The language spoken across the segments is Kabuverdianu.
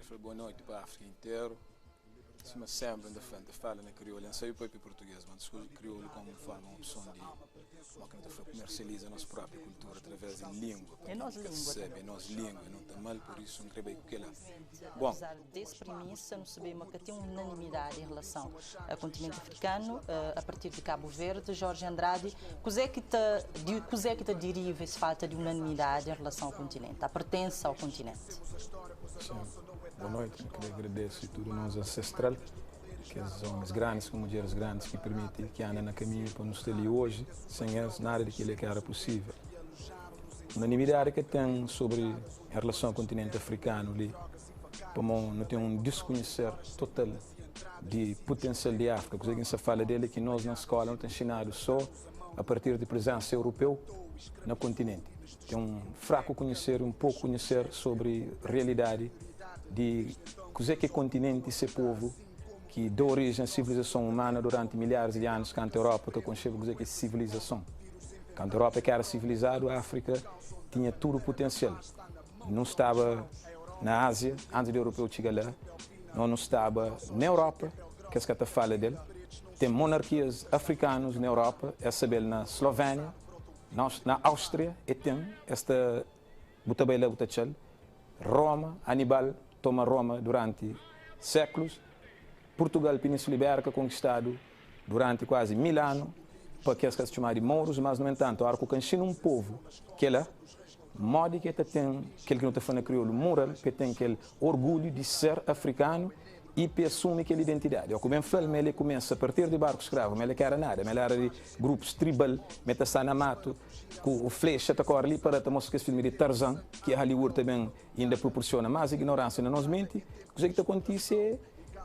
Fla boa noite pa Áfrika interu. Sima sempri N ta fla, N ta fala na kriolu. N sabe papia português, mas N ta skodje kriolu komu un forma, un opson di mo ki nu ta fla kumersializa nos propi kultura através di língua. Pa É ken nos ki ka língua sabe, tanbê. é nos língua, nu ta ama-l, pur isu N kre bai ku kela. Bon. Apesar des premissa, nu sabe ma ka ten unanimidadi en relason a kontinenti afrikanu a partir di Kabu Verdi. Jorge Andrade, kuzé ki ta di kuzé ki ta diriva es falta di unanimidadi en relason ao kontinenti, a pertensa ao kontinenti? Sim, boa noite. Nu kre agradese tudu nos ancestral, kes omis grandis ku mudjeris grandis ki permiti ki anda na kaminhu pa nu sta li oji. Sen es, nada di keli ka era pusível. Unanimidadi ka ten sobri en relason a kontinenti afrikanu li, pamo nu ten un diskunheser total di putensial di Áfrika. Kuzê ki N sta fala del é ki nos na skóla nu ta nxinadu sô a partir di prezénsa europeu na kontinenti. Ten un fraku kunheser i un poku kunheser sobri realidadi di kuzê ki é kontinenti i se povu ki da orijen a sivilizason umana duranti milharis di anus kantu Europa ka konxeba kuzê ki é sivilizason. Kantu Europa ki éra sivilizadu, Áfrika tinha tudu putensial. Nu staba na Ázia antis di europeu txiga la, no nu staba na Europa, kes ka ta fala del. Ten monarkias afrikanus na Europa, es sabe-l na Slovénia, na Áustria e ten, es ta, bu ta bai la bu ta atxa-l. Roma, Anibal toma Roma duranti séklus. Purtugal, Península Ibérika konkistadu duranti kuazi 1000 anu pa kes ki es ta txomadu di Mourus, mas nu entantu, ora ku ka nxina un povu kela, modi ki el ta ten kel ki nu ta fla na kriolu mural, pa el ten kel orgulhu di ser afrikanu i pa el asumi kel identidadi? O ku ben fla-l ma el e kumesa a partir di barku skravu, ma el e ka era nada, ma el era di grupus tribal, ma el ta sta na matu ku flexa ta kore li pa la ta mostra kes filmi di Tarzan ki Hollywood ta ben inda proporsiona más ignoránsia na nos menti. Kuzê ki ta kontise é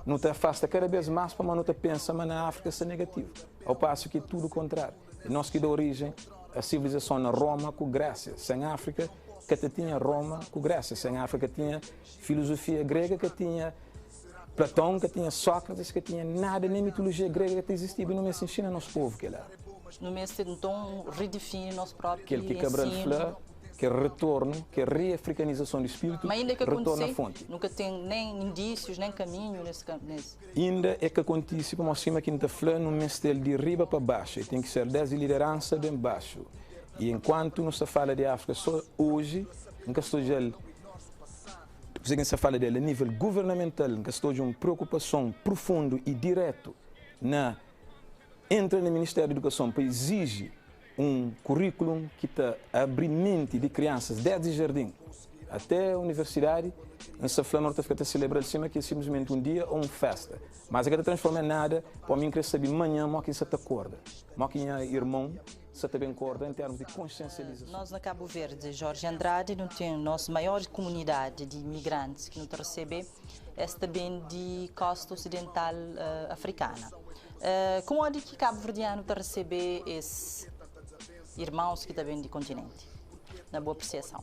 nu ta afasta kada bês más pamodi nu ta pensa ma na Áfrika sta negativu, au pasu ki é tudu kontráriu. É nos ki da orijen a sivilizason na Roma ku Grésia. Sen Áfrika ka ta tinha Roma ku Grésia, sen Áfrika ka tinha filozofia grega, ka tinha Platon, ka tinha Sókratis, ka tinha nada, nen mitolojia grega ka ta izistiba. I nu meste inxina nos povu kel-la. Nu meste nton redifini nos própi Kel ki Cabral ensinu. fla, kel retornu, kel reafrikanizason di spiritu, Ma inda ka retorna kontise, fonti. nu ka ten nen indísius, nen kaminhu nes nes. Inda e ka kontise, pamodi sima ki N ta fla, nu meste-l di riba pa baxu, e ten ki ser desdi lideransa ben baxu. I enkuantu nu sta fala di Áfrika so oji, N ka sta odja-l, kuzê ki N sta fala del a nível guvernamental, N ka sta odja un preokupason prufundu i diretu na entra na Ministériu di Idukason pa iziji un kuríkulun ki ta abri menti di kriansas desdi jardin até universidadi. N sta fla ma nu ta fika ta selebra-l sima ki é sinplismenti un dia ô un festa, mas e ka ta transforma en nada. Pa mi, N kre sabe manhan mo ki N sa ta korda, mo ki nha irmon sa ta ben korda en termus di konsiensializason. Nos na Kabu Verdi, Jorge Andrade, nu ten nos maior kumunidadi di imigrantis ki nu ta resebe, es ta ben di kosta osidental afrikana. Kumodi ki kabuverdianu ta resebe es irmãos ki ta ben di kontinenti, na bu apresiason?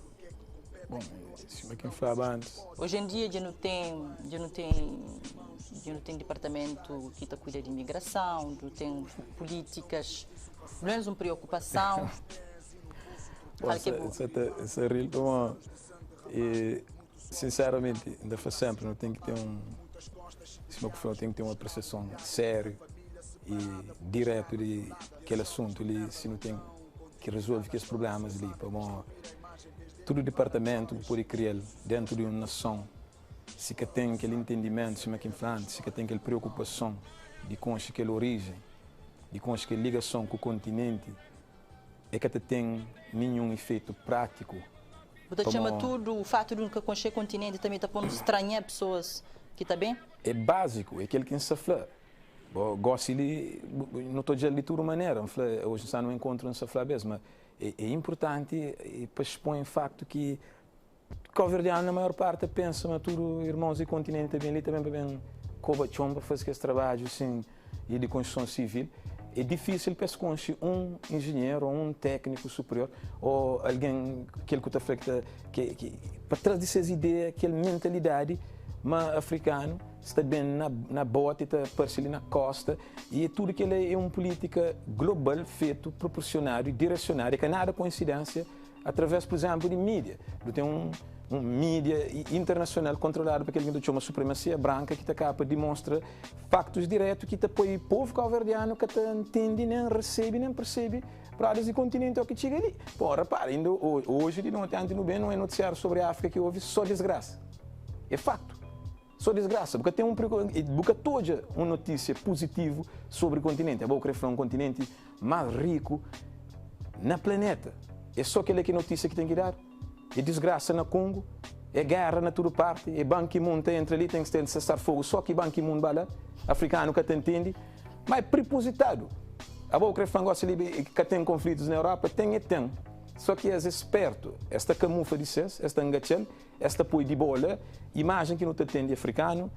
Bon, sima ki N flaba antis. Oji en dia dja nu ten, dja nu ten, dja nu ten dipartamentu ki ta kuida di imigrason, nu ten pulítikas, pelu menus un priokupason. Bon, sa ril pamodi Sinseramenti, N ta fla senpri, nu ten ki ten un, sima ku fla, nu ten ki ten un apresiason sériu i diretu di kel asuntu li si nu ten ki rezolve kes prublémas li. Pamodi tudu dipartamentu bu pode kria-l déntu di un nason, si ka ten kel intendimentu, sima ki N fla antis, si ka ten kel preokupason di konxe kel orijen, di konxe kel ligason ku kontinenti, e ka ta ten ninhun ifeitu prátiku. Bu ta txoma tudu fatu di nu ka konxe kontinenti tanbe ta pô-nu stranha pesoas ki ta ben? É básiku, é kel ki N sta fla. Bo, gósi li, nu ta odja-l di tudu manera. N fla, oji N sta nun enkontru, N sta fla abes, ma é, é inpurtanti pa xpoi faktu ki kauverdianu na maior parti ta pensa ma tudu irmons di kontinenti ta ben li ta ben pa ben koba txon pa faze kes trabadju sin i di konstruson sivil, é difísil pa es konxe un injinheru ô un tékniku superior ô algen kel ku ta fla ki ta ki ki pa tras di ses ideia kel mentalidadi ma afrikanu sta ben na na boti ta parse li na kósta i tudu kel-la é un pulítika global fetu proporsionadu i diresionadu é ka nada koinsidénsia. através, por exemplo, di mídia. Du ten un mídia internacional kontroladu pa kel ki nu ta txoma supremasia branka ki ta kapa dimonstra factos diretu ki ta poi povu kauverdianu ka ta ntende, nen resebe, nen persebe pradas di kontinenti o ki txiga li. Pô, repara, inda oji di noti anti nu ben, nu é notisiáriu sobri Áfrika ki ovi só disgrasa. É faktu. Só disgrasa. Bu ka ten un bu ka ta odja un notísia puzitivu sobri kontinenti. Abo bu kre fla un kontinenti más riku na planeta. É só kel-la ki é notísia ki ten ki dadu? É disgrasa na Kongu, é géra na tudu parti, é Ban Ki-moon ta entra li, ten ki ten sesar fogu só ki Ban Ki-moon ba la. Afrikanu ka ta ntende. Ma é pripozitadu. Abo bu kre fla gósi li ka ten konflitus na Europa? Ten é ten. Só ki es é spertu. Es ta kamufa di ses, es ta ngatxa-l, es ta poi di bola imajen ki nu ta ten di afrikanu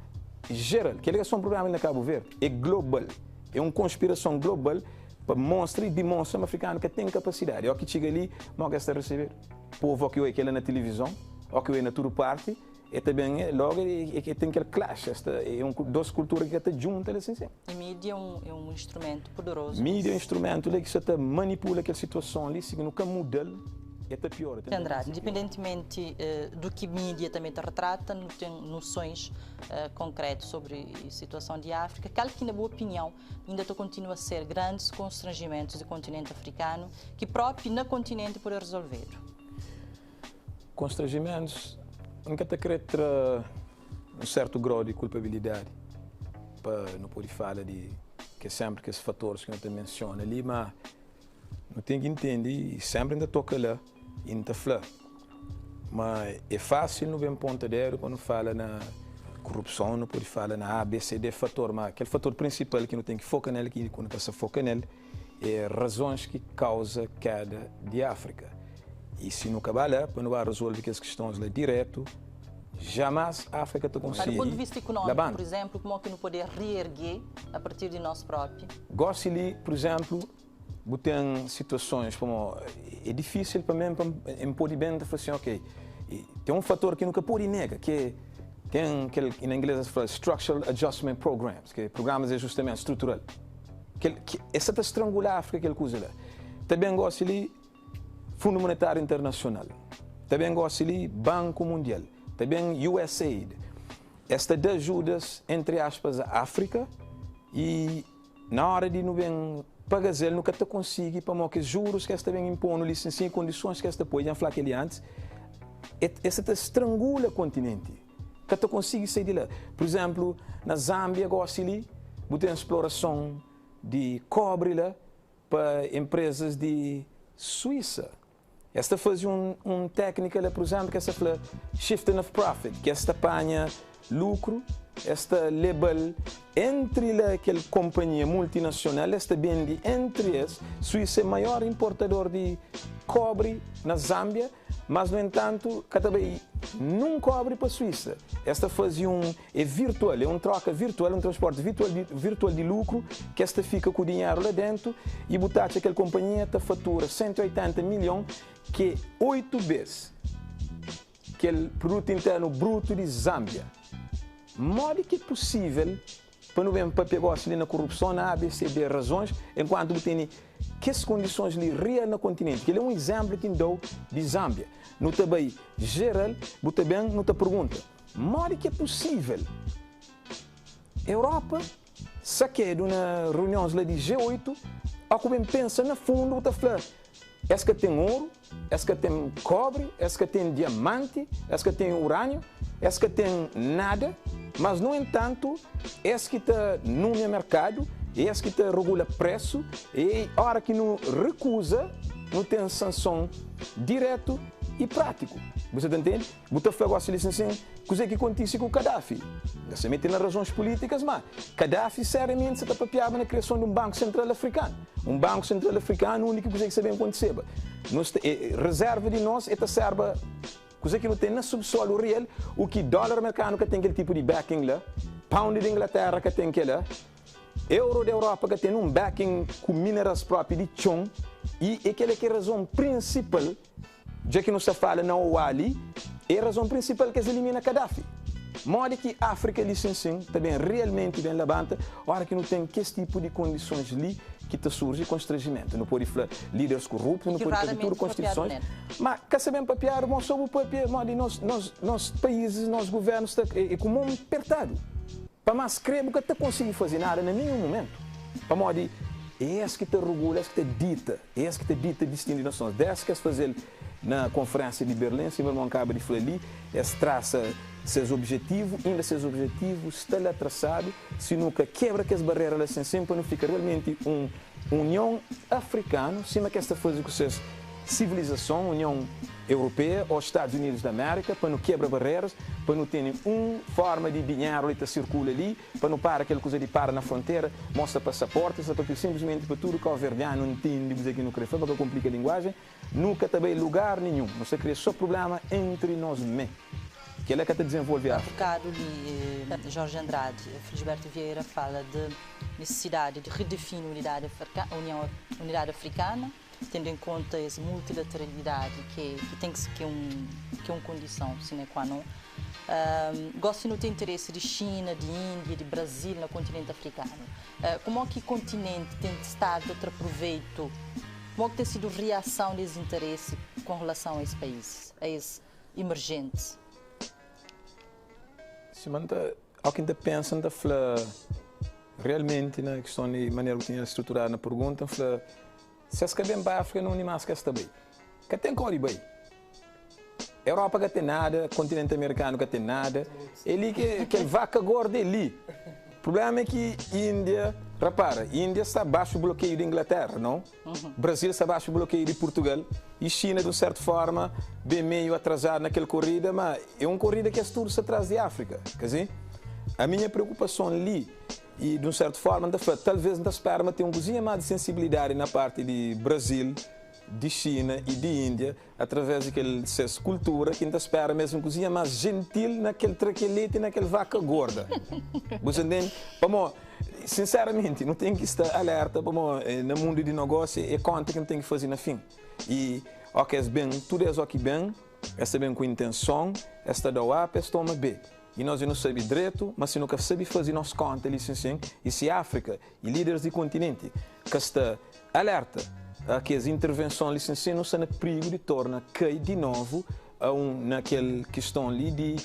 jeral. Kel-li ka só un prubléma li na Kabu Verdi, é global. É un konspirason global pa mostra y dimonstra ma afrikanu ka ten kapasidadi. Óki txiga li, mó ki es ta resebedu? Povu óki oia kel-la na tilivizon, óki oia na tudu parti, E ta ben logo e ten kel clash, es ta é un dos cultura ki ka ta djunta la sin sin. E mídia é un instrumento poderoso. Mídia é un instrumento la ki sa ta manipula kel situason li, si nu ka muda-l e ta piora. Ten Andrade, independentimenti du ki mídia tanbe ta retrata, nu ten nosons konkretu sobri situason di Áfrika. Kal ki na bu opinion inda ta kontinua ser grandis konstrangimentus di kontinenti afrikanu ki propi na kontinenti pode resolvedu? Konstrangimentus, N ka ta kre tra un sertu grau di kulpabilidadi pa nu pode fala di kes senpri kes fatoris ki nu ta mensiona li, ma nu ten ki ntende i senpri N ta toka la i N ta fla ma e fasil nu ben ponta dedu pa nu fala na kurupson, nu pode fala na A, B, C, D fator, ma kel fator prinsipal ki nu ten ki foka nel ki nu ka sa foka nel é razons ki kauza keda di Áfrika. I si nu ka ba la pa nu ba rezolve kes kistons la diretu, jamais Áfrika ta Mas do ponto de konsigi vista económico, por labanta. exemplo, como é que nu pode reerguer a partir di nos própi? Gósi li, pur izénplu, bu ten situasons pamo é difísil pa mi pa N pode ben ta fla sin, ok, ten un fator ki nu ka pode nega, ki é ten kel na inglês es fla structural adjustment programs, ki é prugramas di ajustamentu strutural. Kel, ki, es sa ta strangula Áfrika kel kuza la. Ta ben gósi li Fundu Monetáriu Internasional, ta ben gósi li Banku Mundial, ta ben USAID. Es ta da ajudas, entri aspas, a Áfrika y na óra di nu ben paga-s el, nu ka ta konsigi pamodi kes jurus ki es ta ben inponu li sin sin y kondisons ki es ta poi, dja N fla kel-li antis, es sa ta strangula kontinenti. Ka ta konsigi sai di la. Pur izénplu, na Zánbia gósi li, bu ten splorason di kóbri la pa enprezas di Suísa. Es ta faze un téknika la, pur izénplu, ki es ta fla shifting of profit, ki es ta panha lukru, es ta leba-l entri la kel konpanhia multinasional, es ta bende entri es. Suísa é maior inportador di kóbri na Zánbia. Mas no entantu ka ta bai nun kobri pa Suísa. Es ta fazi un é virtual, é un troka virtual, un transporti virtual di virtual di lukru ki es ta fika ku dinheru la dentu i bu ta atxa kel konpanhia ta fatura 180 milhon ki é 8 bes kel produtu internu brutu di Zambia. Modi ki é pusivel Pa nu ben papia gosi li na korupson na ABCD razons, enkuantu bu tene kes kondisons li real na kontinenti. Kel é un izénplu ki N da-u di Zánbia. Nu ta bai jeral, bu ta ben nu ta pergunta, modi ki é pusível Europa sakedu na reunions la di G8, ó ku ben pensa na fundu bu ta fla, Es ka ten oru, es ka ten kobri, es ka ten diamanti, es ka ten uraniu, es ka ten nada, mas nu entantu es ki ta numia merkadu, es ki ta regula presu, e ora ki nu rekuza nu ten sanson diretu i pratiku. Bu sa ta ntende? Bu ta fla gosi li sin sin, kuze ki kontise ku Kadafi? N ka sa mete na razons pulitikas, ma Kadafi seriamenti sa ta papiaba na kriason di un Banku Sentral Afrikanu. Un Banku Sentral Afrikanu undi ki kuze ki sa ben kontiseba? Nos ta, e, rezerva di nos e ta serba kuze ki nu ten na subsolu real, u ki dolar merkanu ka ten kel tipu di backing la, pound di Inglaterra ka ten kela, euro di Europa ka ten un backing ku mineras propi di txon, i e kela ki é razon prinsipal. Dja ki nu sta fala na OUA li, é razon prinsipal ki es elimina Kadafi. Modi ki Afrika li sin sin ta ben realmenti ben labanta ora ki nu ten kes tipu di kondisons li ki ta surji konstranjimentu. Nu pode fla líderes korruptu, nu pode faze tudu konstituisons, ma ka sa ben papiadu, mo so bu papia modi nos nos nos paízis, nos guvernus sta e ku mon pertadu. Pa más kre bu ka ta konsigi faze nada na ninhun mumentu, pamodi é es ki ta rugula, es ki ta dita, é es ki ta dita distinu di nasons. Dés ki es faze-l na konferénsia di Berlin, sima irmon kaba di fla li, es trasa ses objetivu, inda ses objetivu sta la trasadu, si nu ka kebra kes barrera la sin sin pa nu fika realmenti un Union Afrikanu, sima ki es ta faze ku ses sivilizason, Union Europea o Stadus Unidus di Amérika, pa nu kebra barreras, pa nu tene un forma di dinheru li ta sirkula li, pa nu para kel kuza di para na frontera, mostra pasaporti, sa papia sinplismenti pa tudu kauverdianu ntende kuze ki nu kre fla, pa ka konplika linguajen. Nu ka ta bai lugar ninhun, nu sta kria so prublema entri nos me. Kela ka ta dizenvolve Afrika. Trokadu li, Jorge Andrade, Felisberto Vieira fala de nisisidadi di redefini unidadi União Unidade Africana, tendo em conta es multilateralidadi ki ki ten ki é un ki é un kondisão sine qua non. Gosi nu ten interesi di Xina, di Índia, di Brasil na kontinenti afrikanu. Kumo ki kontinenti ten stadu ta tra proveitu? Kumo ki ten sidu riason di es interesi kon relason a es paízis, a es imerjentis? Sima N ta, óki N ta pensa, N ta fla realmenti na kiston di manera ku tinha struturadu na pergunta, N fla si es ka ben pa Áfrika na undi más ki es ta bai? Ka ten kau di bai. Europa ka ten nada, kontinenti amerikanu ka ten nada. É li ki kel vaka gorda é li. Prublema é ki Índia, rapara, Índia sta baxu blokeiu di Inglaterra, nau? Brasil sta baxu blokeiu di Purtugal i Xina, di un sertu forma, ben meiu atrazadu na kel korida, ma é un korida ki es tudu sta tras di Áfrika. Ka-zi? A minha preokupason li, i di un sertu forma N ta fla, talvês N ta spera ma ten un kuzinha más di sensibilidadi na parti di Brasil, di Xina i di Índia, através di kel ses kultura ki N ta spera ma es un kuzinha más jentil na kel trakeleti na kel vaka gorda. Bu sa ntende? Pamó, sinseramenti, nu ten ki sta alerta pamó na mundu di nogósiu é konta ki nu ten ki faze na fin. I óki es ben, tudu es óki ben, es ta ben ku intenson, es ta da-u A pa es toma B. I nos dja nu sabe dretu ma si nu ka sabe faze nos konta li sin sin, i si Áfrika i líderis di kontinenti ka sta Alerta a kes intervenson li sin nu sta na prigu di torna kai di novu a un na kel kiston li di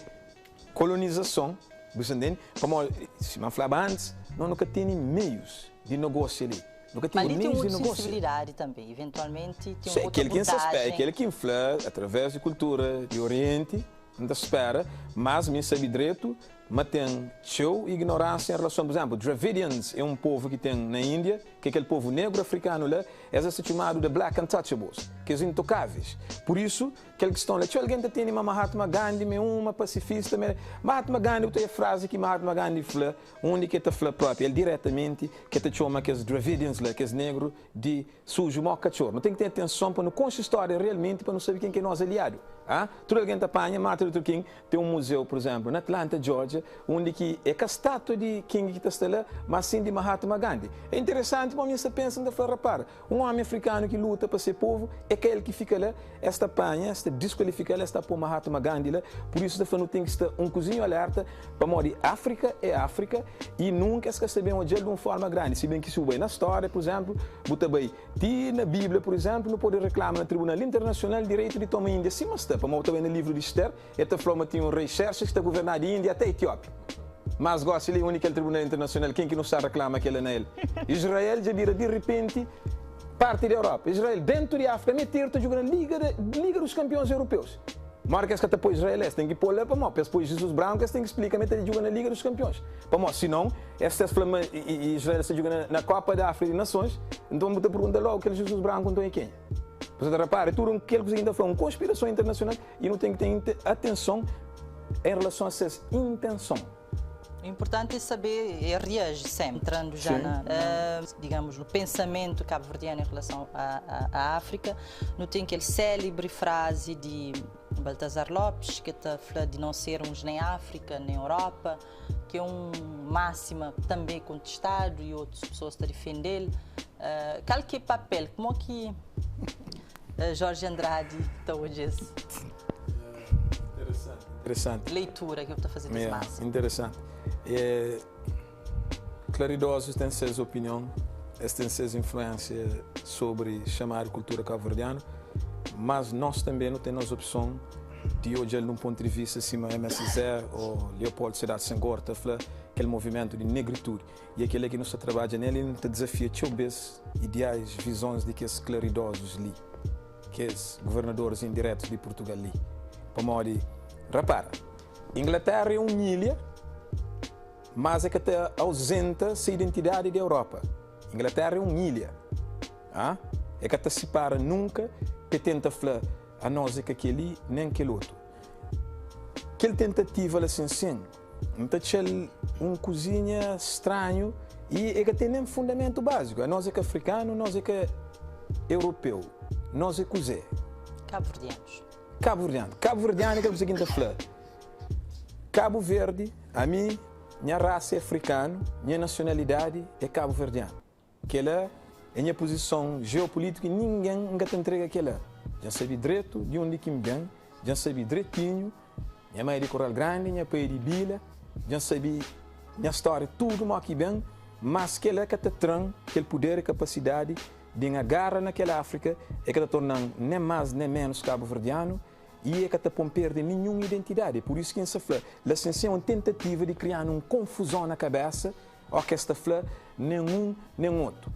kolonizason, bu sta ntende? Pamodi, sima N flaba antis, no nu ka tene meius di nogosia li, nu ka Ma tene li ten meius di otu nogosia. sensibilidadi tanbe, iventualmenti ten Sei, otu kel ki N sta spera, abordajen. kel ki N fla atraves di kultura di Orienti, N ta spera, mas mi N sabe dretu ma ten txeu ignoransia en relason, pur izénplu, Dravidians é un povu ki ten na Índia, ki é kel povu negru afrikanu la, es ta txumadu the Black Untouchables, kes intokáveis. Pur isu, kel kiston la, txeu algen ta tene ma Mahatma Gandhi ma é uma pasifista, ma é. Mahatma Gandhi, bu ta odja frazi ki Mahatma Gandhi fla, undi ki el ta fla própi, el diretamenti, ki el ta txoma kes Dravidians la, kes negru, di Suju mo katxor. Nu ten ki ten atenson pa nu konxe stória realmenti pa nu sabe ken ki é nos aliadu. A Tudu algen ta panha Martin Luther King ten un muzeu, pur izénplu, na Atlanta, Georgia, undi ki é ka státua di King ki ta sta la, má sin di Mahatma Gandhi. É interesanti pamodi mi sta pensa, N ta fla, Rapara, un ómi afrikanu ki luta pa se povu, é ka el ki fika la, es ta panha, es ta diskualifika-l, es ta pô Mahatma Gandhi la. Pur isu, ta fla, nu ten ki sta un kuzinhu alerta Pamodi Áfrika é Áfrika i nunka es ka sta ben odja-l di un fórma grandi. Si ben ki si bu bai na stória, pur izénplu, bu ta bai ti na Bíblia, pur izénplu, nu pode reklama na Tribunal Internasional direitu di toma Índia sima sta, pamodi bu ta bai na livru di Ester, el ta fla-u ma tinha un rei Xerxes ki ta governaba di Índia até Etiópia. Mas gósi li, undi kel Tribunal Internasional? Ken ki nu sta reklama kel-la na el? Israel dja bira di ripenti parti di Europa. Israel, déntu di Áfrika, metedu ta djuga na Liga Liga dos Campeões Europeus. Modi ki es ka ta poi Israel es ten ki pô-l la pamodi pa es poi Jizus branku es ten ki splika ma el ta djuga na Liga dos Campeões pamodi sinon es ta fla ma Israel sta djuga na Kopa di Afrika di Nasons nton bu ta pergunta logu kel Jizus branku nton é kenha? Bu ta rapara é tudu un kel kuza ki N ta fla un konspirason internasional i nu ten ki ten atenson en relason a ses intenson. O importante é saber é reage sempre, entrando já na, na, digamos, no pensamento cabo-verdiano em relação à, à, África, não tem aquele célebre frase de Baltasar Lopes, que está falando de não sermos nem África nem Europa, que é um máxima também contestado e outras pessoas estão a defendê-lo. Uh, qual que é o papel? Como é que uh, Jorge Andrade está hoje esse? Interessante, interessante. Leitura ki bu ta faze des Yeah, máxima. interessante. É, Claridosos ten ses opinion. Es ten ses influênsia sobri xamadu kultura kabuverdianu, mas nos tanbe nu ten nos opson di odja-l di un pontu di vista sima Aimé Césaire ô Léopold Sédar Senghor ta fla, kel movimentu di negritudi. I é kel-la ki nu sta trabadja nel i nu ta dizafia txeu bês ideais, vizons di kes klaridozus li, kes guvernadoris indiretus di Purtugal li. Pamodi, rapara, Inglaterra é un ilha, mas é ka ta auzenta se identidadi di Europa. Inglaterra é un ilha. Ah? É ka ta sipara nunka pe tenta fla anos é ka kel-li nen kel otu. Kel tentativa la sin sin, N ta txa-l un kuzinha stranhu i e ka ten nen fundamentu báziku. Anos é ka afrikanu, nos é ka europeu, nos é kuzê? Kabuverdianus. Kabuverdianu. Kabuverdianu é kel kuza ki N ta fla. Kabu Verdi, ami, nha rasa é afrikanu, nha nasionalidadi é kabuverdianu. Kela é nha puzison jeopulítiku i ningen N ka ta ntrega kela. Dja N sabe dretu di undi ki N ben, dja N sabe dretinhu. Nha mai é di Koral Grandi, nha pai é di Bila. Dja N sabe nha stória tudu mo ki ben, mas kela ka ta tra-m kel puder i kapasidadi di N agara na kel Áfrika. E ka ta torna-m nen más nen ménus kabuverdianu i e ka ta pô-m perde ninhun identidadi. É pur isu ki N sa fla, la sen é un tentativa di kria-nu un konfuzon na kabésa. Ó kes ta fla nen un nen otu.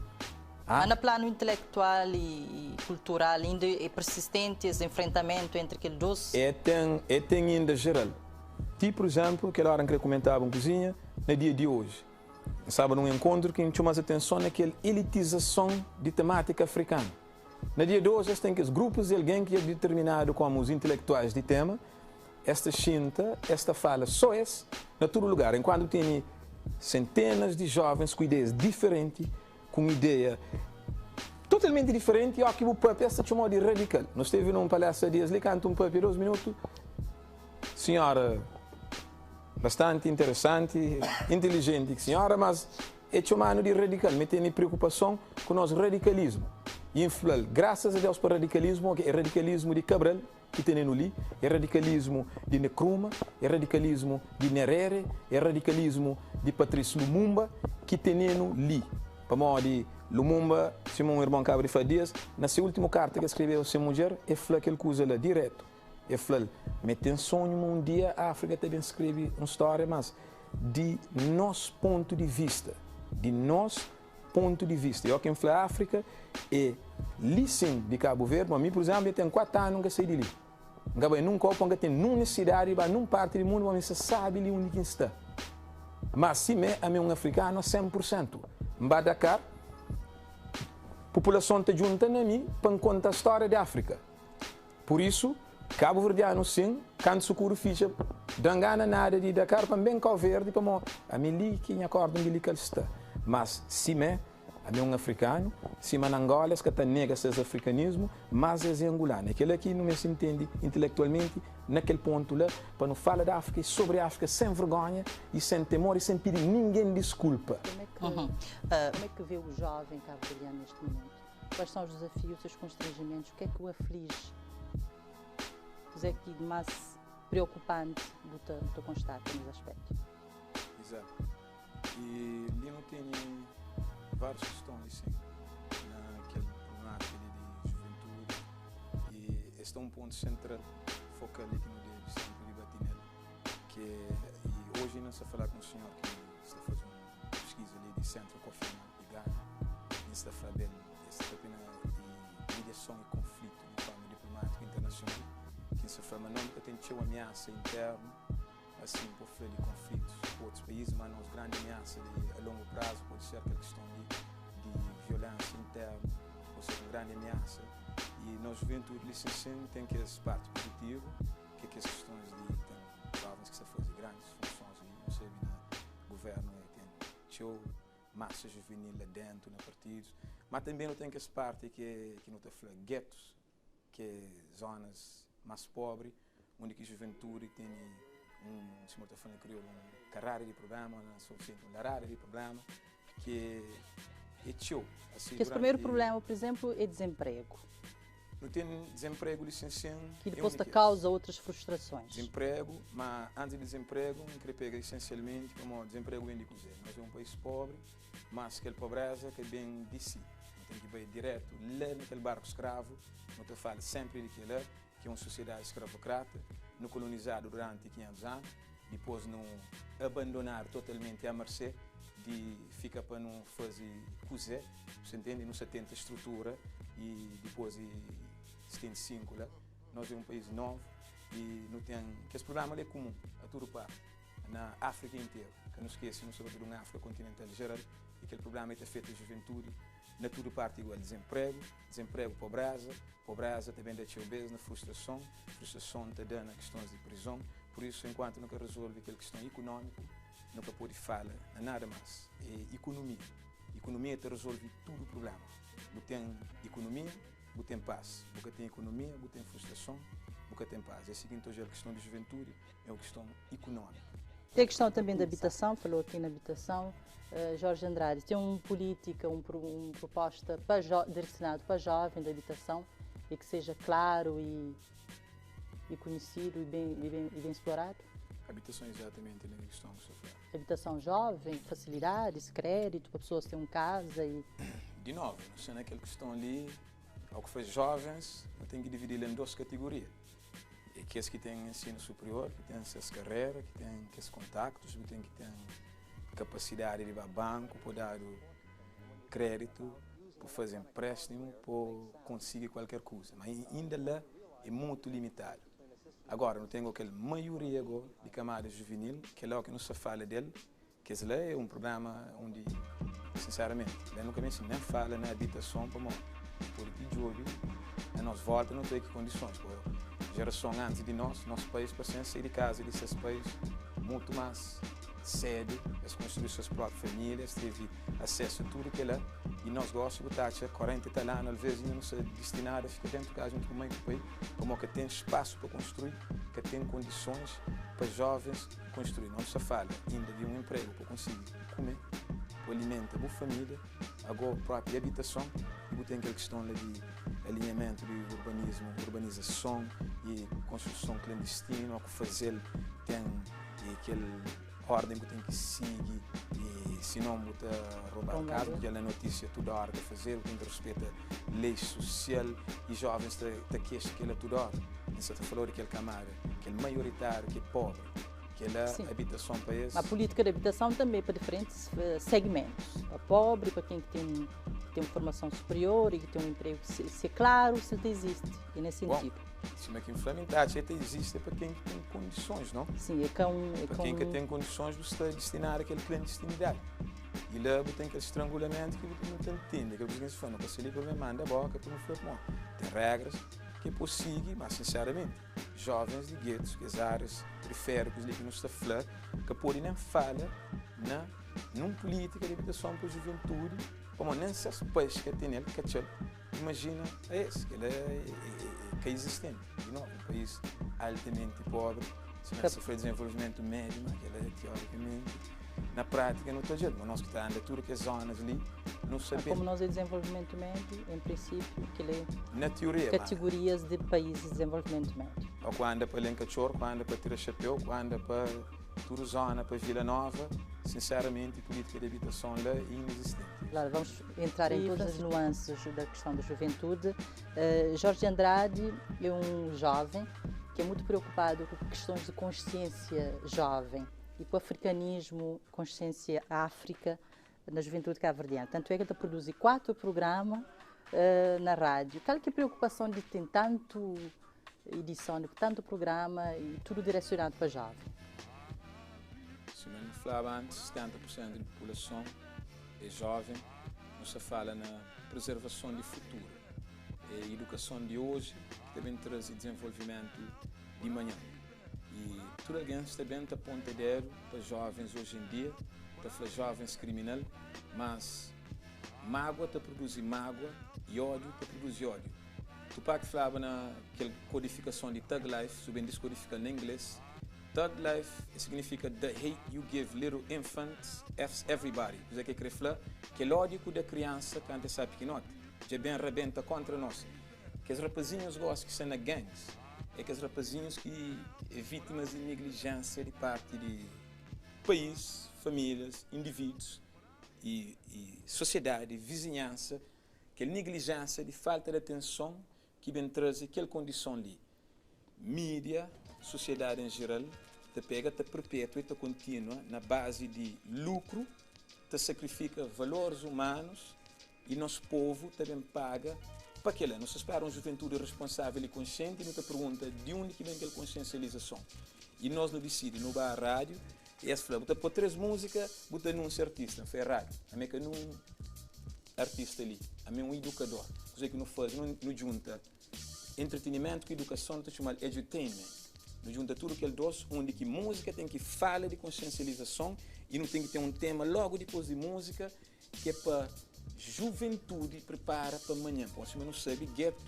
Ma na planu intelektual i kultural inda é persistenti es enfrentamentu entri kel dos? É ten, é ten inda jeral. Ti pur izénplu, kel óra N kre kumentaba un kuzinha, na dia di oji. N staba nun enkontru ki N txoma-s atenson na kel elitizason di temátika afrikanu. Na dia di oji es ten kes grupus di algen ki dja diterminadu komu os intelektuais di tema, es ta xinta, es ta fala so es na tudu lugar, enkuantu tene sentenas di jovens ku ideias diferenti, ku un ideia totalmenti diferenti, o ki bu papia es ta txomau di radikal. Nu stevi nun palestra dias li, kantu un papia 2 minutu, sinhora bastanti interesanti, inteligenti ki sinhora, mas E txoma-nu di radikal, ma e tene preokupason ku nos radikalismu. I N fla-l, Grasas a Deus pa radikalismu, ok, é radikalismu di Cabral ki tene-nu li, é radikalismu di Nkrumah, é radikalismu di Nyerere, é radikalismu di Patrice Lumumba ki tene-nu li. Pamodi Lumumba, sima un irmon kaba di fla dias, na se últimu karta ki el skrebeba se mudjer, el fla kel kuza la diretu. El fla-l ma el ten sonhu ma un dia Áfrika ta ben skrebe un stória, mas di nos pontu di vista, di nos pontu di vista. I óki N fla Áfrika, é li sin di Kabu Verdi, ma mi, pur izénplu, dja ten 4 anu N ka sai di li. N ka bai nun kau pa N ka ten nun nisisidadi di ba nun parti di mundu, ma mi sa sabi li undi ki N sta. Má simé, ami é un afrikanu a 100 pur sentu. N ba Dakar, populason ta djunta na mi pa N konta stória di Áfrika. Pur isu, kabuverdianu sin, kantu sukuru fitxa, da-m gana nada di Dakar pa N ben Kau Verdi pamo ami li ki nha korda umbilikal sta. Mas, simé, ami é un afrikanu, sima na Angola es ka ta nega ses afrikanismu, mas es é angulanu. É kel-la ki nu meste ntende intelektualmenti na kel pontu la, pa nu fala di Afrika i sobri Afrika sen vergonha i sen temor i sen pidi ningen diskulpa. Como é que vê o jovem cabo-verdiano neste momento? Quais são os desafios, os constrangimentos? O que é que o aflige? O que é que de mais preocupante bu ta, bu ta constata nesse aspecto? Exato. E li nu tene várias questões, sim, naquele problemática ali de juventude e este é um ponto central, focal ali que nu debe sempre debate nele, que é, e hoje nós está a falar com um senhor que está a fazer uma pesquisa ali de Centro Kofi Annan di Gana, e sta fla bel es ta papia na di mediason i konflitu di forma diplomátiku internasional, ki sta fla ma nos nu ka ten txeu amiasa internu asin pa fla di konflitus ku otus país, ma nos grandi amiasa di a longu prazu pode ser kel kiston li di violensia internu, ki pode ser un grandi amiasa. I nos juventudi li sin sin ten kes parti puzitivu, ki é kes kistons di ten jovens ki sta faze grandis funsons li, nu sabe na guvernu ten txeu masa juvenil la dentu na partidus, ma tanbe nu ten kes parti ki é ki nu ta fla getos, ki é zonas mas pobri, undi ki juventudi tene un, sima nu ta fla na kriolu, un karada di prublema, na São Vicente un larada di prublema, ki é txeu. Asi, Kes primeru prublema, pur izénplu, é dizenpregu. Nu ten dizenpregu li sin sin. Ki dipôs ta kauza otus frustrasons. Dizenpregu, ma antis di dizenpregu, N kre pega esensialmenti pamodi dizenpregu ben di kuzê? Nos é un país pobri. Mas kel pobreza ka ben di si. Nu ten ki bai diretu la na kel barku skravu. Nu ta fala senpri di kela, ki é un sosiedadi skravokrata. Nu kolonizadu duranti 500 anu, dipôs nu abandonadu totalmenti a marsé di fika pa nu faze kuzé, bu sta ntende? Nu sta tenta strutura y dipôs di 75 la, nos é un país novu y nu ten kes prubléma la é kumun a tudu parti na Áfrika interu. Ka nu skese, nu sta papia di un Áfrika kontinental jeral y kel prubléma ta afeta juventudi na tudu parti igual, dizenpregu, dizenpregu, pobreza, pobreza ta ben da txeu bes na frustrason, frustrason ta da na kistons di prizon. Pur isu, enkuantu nu ka rezolve kel kiston ikunómiku, nu ka pode fala na nada más. É ikunomia. Ikunomia ta rezolve tudu prubléma. Bu ten ikunomia, bu ten pas. Bu ka ten ikunomia, bu ten frustrason, bu ka ten pas. É si ki N ta odja-l kiston di juventudi, é un kiston ikunómiku. Tem a questão também da habitação, falou aqui na habitação, Jorge Andrade, tem uma política, uma proposta para direcionado para jovem da habitação e que seja claro e conhecido e bem explorado? Habitação exatamente na questão que você fala. Habitação jovem, facilidades, crédito para pessoas terem casa e. De novo, não sei naquela questão ali, ao que faz jovens, eu tenho que dividir em duas categorias. É aqueles que têm ensino superior, que têm suas carreiras, que têm aqueles contactos, que têm que ter capacidade de ir ao banco, para dar o crédito, para fazer empréstimo, para conseguir qualquer coisa. Mas ainda lá é muito limitado. Agora, não tenho aquela maioria agora de camada juvenil, que é lá que não se fala dele, que esse lá é um problema onde, sinceramente, lá nunca nem fala na habitação para morrer. Porque jovem, a nossa volta não tem que condições. Pô, geração antes de nós, nosso país passou a sair de casa de seus países muito mais cedo, eles construíram suas próprias famílias, teve acesso a tudo que lá, e nós gostamos de botar 40 e tal anos, às vezes ainda não se destinado a ficar dentro de casa junto com a mãe e com o pai, como que tem espaço para construir, que tem condições para jovens construir. Não se fala ainda de um emprego para conseguir comer, para alimentar a família, agora a própria habitação, e tem aquela questão lá de alinhamento de urbanismo, urbanização e construção clandestina, o que fazer tem e aquele ordem que tem que seguir e se não bota roubar casa, porque ela notícia toda hora que fazer, tem que respeitar lei social e jovens te queixam que ela toda hora. Você está falando daquele camada, aquele maioritário que é pobre, que é a habitação para esse. A política de habitação também é para diferentes segmentos. Para pobre, para quem tem uma formação superior e que tem um emprego, se é claro, se ele existe, e nesse sentido. Bom, se é que implementar, até existe para quem tem condições, não? Sim, é com. É para quem que tem condições, você está destinado àquela clandestinidade. E lá tem aquele estrangulamento que você não entende, que você fala, não consigo para me manda a boca, para não falar, tem regras que é mas sinceramente, jovens de guetos, que as áreas periféricas ali que não está falando, que podem nem fala na numa política de habitação para a juventude, como nem se os pais que tem ele, que imagina esse, que ele é, que é existente. De novo, um país altamente pobre, se não sofrer desenvolvimento médio, mas que ele é teoricamente, na prática não está jeito, mas nós que está andando tudo que é zonas ali, não sabemos. Como nós é desenvolvimento médio, em princípio, que ele é na teoria, categorias de países de desenvolvimento médio. Ou quando anda para Lencachor, quando anda para Tira Chapéu, quando anda para toda zona, para Vila Nova, sinceramente, a política de habitação lá é inexistente. Claro, vamos entrar em todas as nuances da questão da juventude. Jorge Andrade é um jovem que é muito preocupado com questões de consciência jovem e com o africanismo, consciência África na juventude cabo-verdiana. Tanto é que ele produz 4 programas na rádio. Qual que é a preocupação de ter tanto edição, de tanto programa e tudo direcionado para jovem? Se não falava antes, 70% da população é jovem, não se fala na preservação de futuro. É a educação de hoje que também traz desenvolvimento de manhã. E tudo alguém está bem a ponta dedo para jovens hoje em dia, para falar jovens criminal, mas mágoa está produzir mágoa e ódio está produzir ódio. Tupac falava naquela codificação de Thug Life, se bem descodifica em inglês, Thug Life significa the hate you give little infants F's everybody. Quer dizer que falar que é ódio da criança que antes sabe pequenote, já bem rebenta contra nós. Que os rapazinhos gostam que são na gangues, é que os rapazinhos que é vítimas de negligência de parte de país, famílias, indivíduos. i sosiedadi, vizinhansa, kel niglijénsa di falta di atenson ki ben traze kel kondison li. Mídia, sosiedadi en jeral, ta pega, ta perpétua i ta kontinua na bazi di lukru, ta sakrifika valoris umanus i nos povu ta ben paga pa kel-la. Nu sta spera un juventudi responsável i konsienti i nu ta pergunta di undi ki ben kel konsiensializason. I nos nu disidi, nu ba rádiu i es fla, bu ta pô 3 múzika, bu ta anúnsia artista. N fla, é rádiu, ami é ka nun artista li, ami é un idukador. Kuzê ki nu faze? Nu djunta Entretenimentu ku idukason nu ta txoma-l edutainment. Nu djunta tudu kel dos, undi ki múzika ten ki fala di konsiensializason i nu ten ki ten un tema logu dipôs di múzika ki é pa juventudi pripara pa manhan. Pamodi sima nu sabe, getu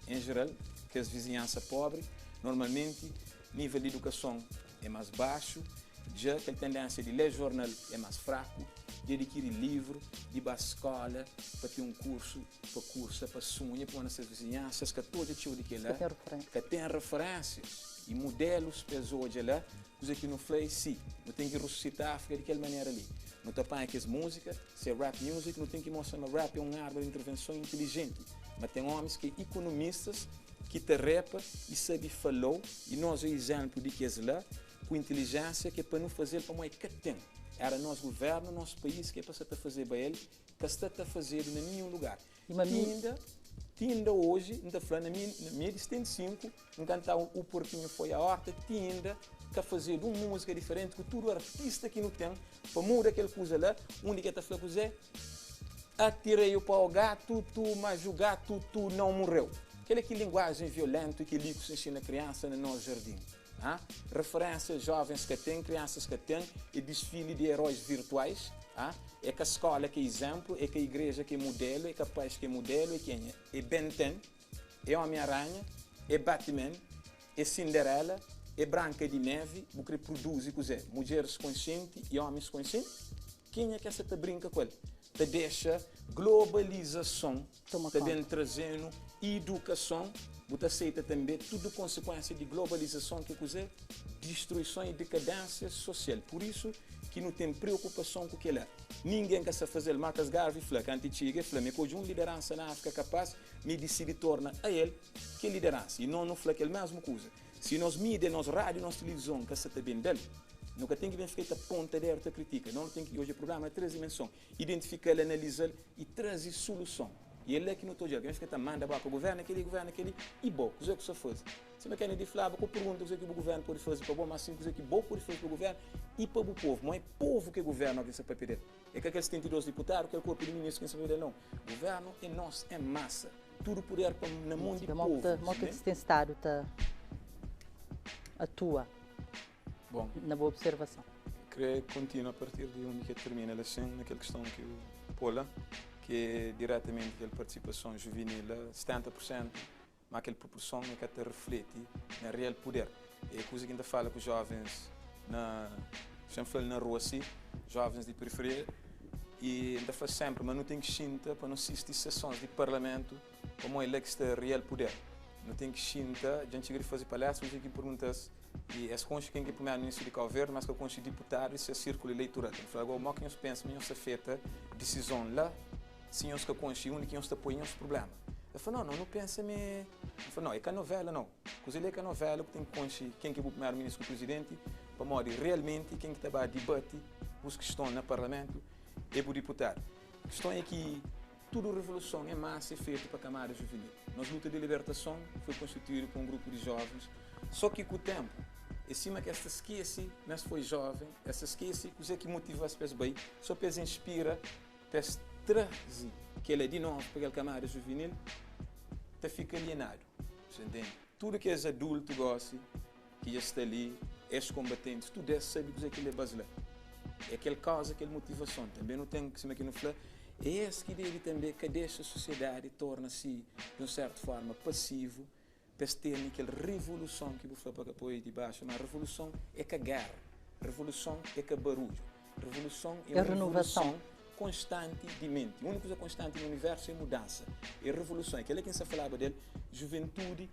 en jeral, kes vizinhansa pobri, normalmenti nível di idukason é más baxu, dja kel tendénsia di lé jornal é más fraku, di adikiri livru, di ba skóla pa ten un kursu. Pa kursa, pa sunha, pa na ses vizinhansa, es ka ta odja txeu di kel-la, ka ten referénsias i mudelus pa es odja la. Kuzê ki nu fla é si, nu ten ki resusita Áfrika di kel manera li. Nu ta panha kes múzika, se é rap music, nu ten ki mostra ma rap é un arma di intervenson intilijenti, ma ten ómis ki é ikonomistas ki ta repa i sabe falou i nos é izénplu di kes la ku intilijénsia ki é pa nu faze-l pamodi ka ten. Éra nos govérnu, nos país ki é pa sa ta fazeba el. Ka sta ta fazedu na ninhun lugar. Ti inda, ti inda oji, N ta fla, na mi, na mi é di 75, N kanta O Porquinho Foi à Horta, ti inda ka fazedu un múzika diferenti ku tudu artista ki nu ten pa muda kel kuza la, undi ki el ta fla kuzê? Atirei o pau ao gato, tu, mas o gato, tu, não morreu. Kel é ki linguajen violentu ki li ku sa inxina kriansa na nos jardin. Ha? Referência jovens ka ten, crianças ka ten, é desfile de heróis virtuais, ha? É ka escola que é exemplo, é ka igreja que é modelo, é ka pais que é modelo, é kenha? É Ben Ten, é Homem Aranha, é Batman, é Cinderela, é Branca de Neve, bu kre produzi kuzé? Mudjeres consciente e homens consciente? Kenha ke sa ta brinka ku el? Ta dexa globalizason Toma ta ben konta. traze-nu idukason, bu ta aseita tanbe tudu konsekuensia di globalizason ki é kuzê? Distruison i dekadénsia sosial. Pur isu ki nu ten preokupason ku kel-la. Ningen ka sa faze-l. Marcus Garvey fla, kantu e txiga, e fla ma e ka odja un lideransa na Áfrika kapás ma e disidi torna a el kel lideransa. I nos nu fla kel mésmu kuza. Si nos mídia, nos rádiu, nos tilivizon ka sa ta bende-l, nu ka ten ki ben fika ta ponta dédu ta kritika. Nos nu ten ki odja prubléma na três dimenson. Identifika-l, analiza-l i traze suluson. I é la ki nu ta odja-l. Ka nhos fika ta manda boka, Governu é kel-li, governu é kel-li. I bo, kuzê ku sta faze? Sima Kennedy flaba, ka bu pergunta kuzê ki bu governu pode faze pa bo, má sin kuzê ki bo pode faze pa governu i pa bu povu. Má é povu ki é governu ki N sta papia del. É ka kel 72 diputadu, kel korpu di ministru ki N sta papia del, nau. Governu é nos en masa. Tudu puder pa na mon di Mó povu. Mó ki ten stadu ta atua Bon. na bu observason? Kre kontinua a partir di undi ki el termina la sin, na kel kiston ki bu po la, ki é diretamenti kel partisipason juvinil la, 70 pur sentu, má kel proporson é ka ta refleti na real puder. É kuza ki N ta fala ku jovens na, xa N fla-l na rua si, jovens di periferia, i N ta fla senpri ma nu ten ki xinta pa nu sisti sesons di parlamentu pamodi é la ki sta real puder. Nu ten ki xinta, dja N txiga di faze palestra, undi ki N pergunta-s, I es konxe ken ki é primeru ministru di Kau Verdi, mas ka konxe diputadu di ses sirkulu eleitoral. El fla, Ago, mo ki nhos pensa ma nhos ta feta disizon la si nhos ka konxe undi ki nhos ta poi nhos prublema? El fla, No, no, nu pensa ma é. El fla, No, é ka novela nau. Kuze li é ka novela, bu ten ki konxe ken ki é bu primeru ministru ku prizidenti, pamodi realmenti ken ki ta ba dibati bus kiston na parlamentu é bu diputadu. Kiston é ki. Tudu revoluson en masa é fetu pa kamada juvenil. Nos luta di libertason foi konstituídu pa un grupu di jovens, so ki ku tenpu é sima ki es ta skese ma es foi joven, es ta skese kuze ki motiva-s pa es bai, so pa es inspira, pa es traze kel-la di novu pa kel kamada juvenil, ta fika alienadu. Sa ntende? Tudu kes adultu gosi ki dja sta li, es konbatentis, tudu es sabe kuzê ki leba-s la. É kel kauza, kel motivason. Tanbê nu ten, sima ki nu fla, é es ki debe tanbê ka dexa sosiedadi torna-si, di un sértu fórma, pasivu, pa es tene kel revoluson ki bu fla pa ka poi dibaxu. Má revoluson é ka géra, revoluson é ka barudju, revoluson é É un renovason. evoluson konstanti di menti. Úniku kuza konstanti na universu é mudansa, é revoluson. É kel-la ki N sta falaba del, juventudi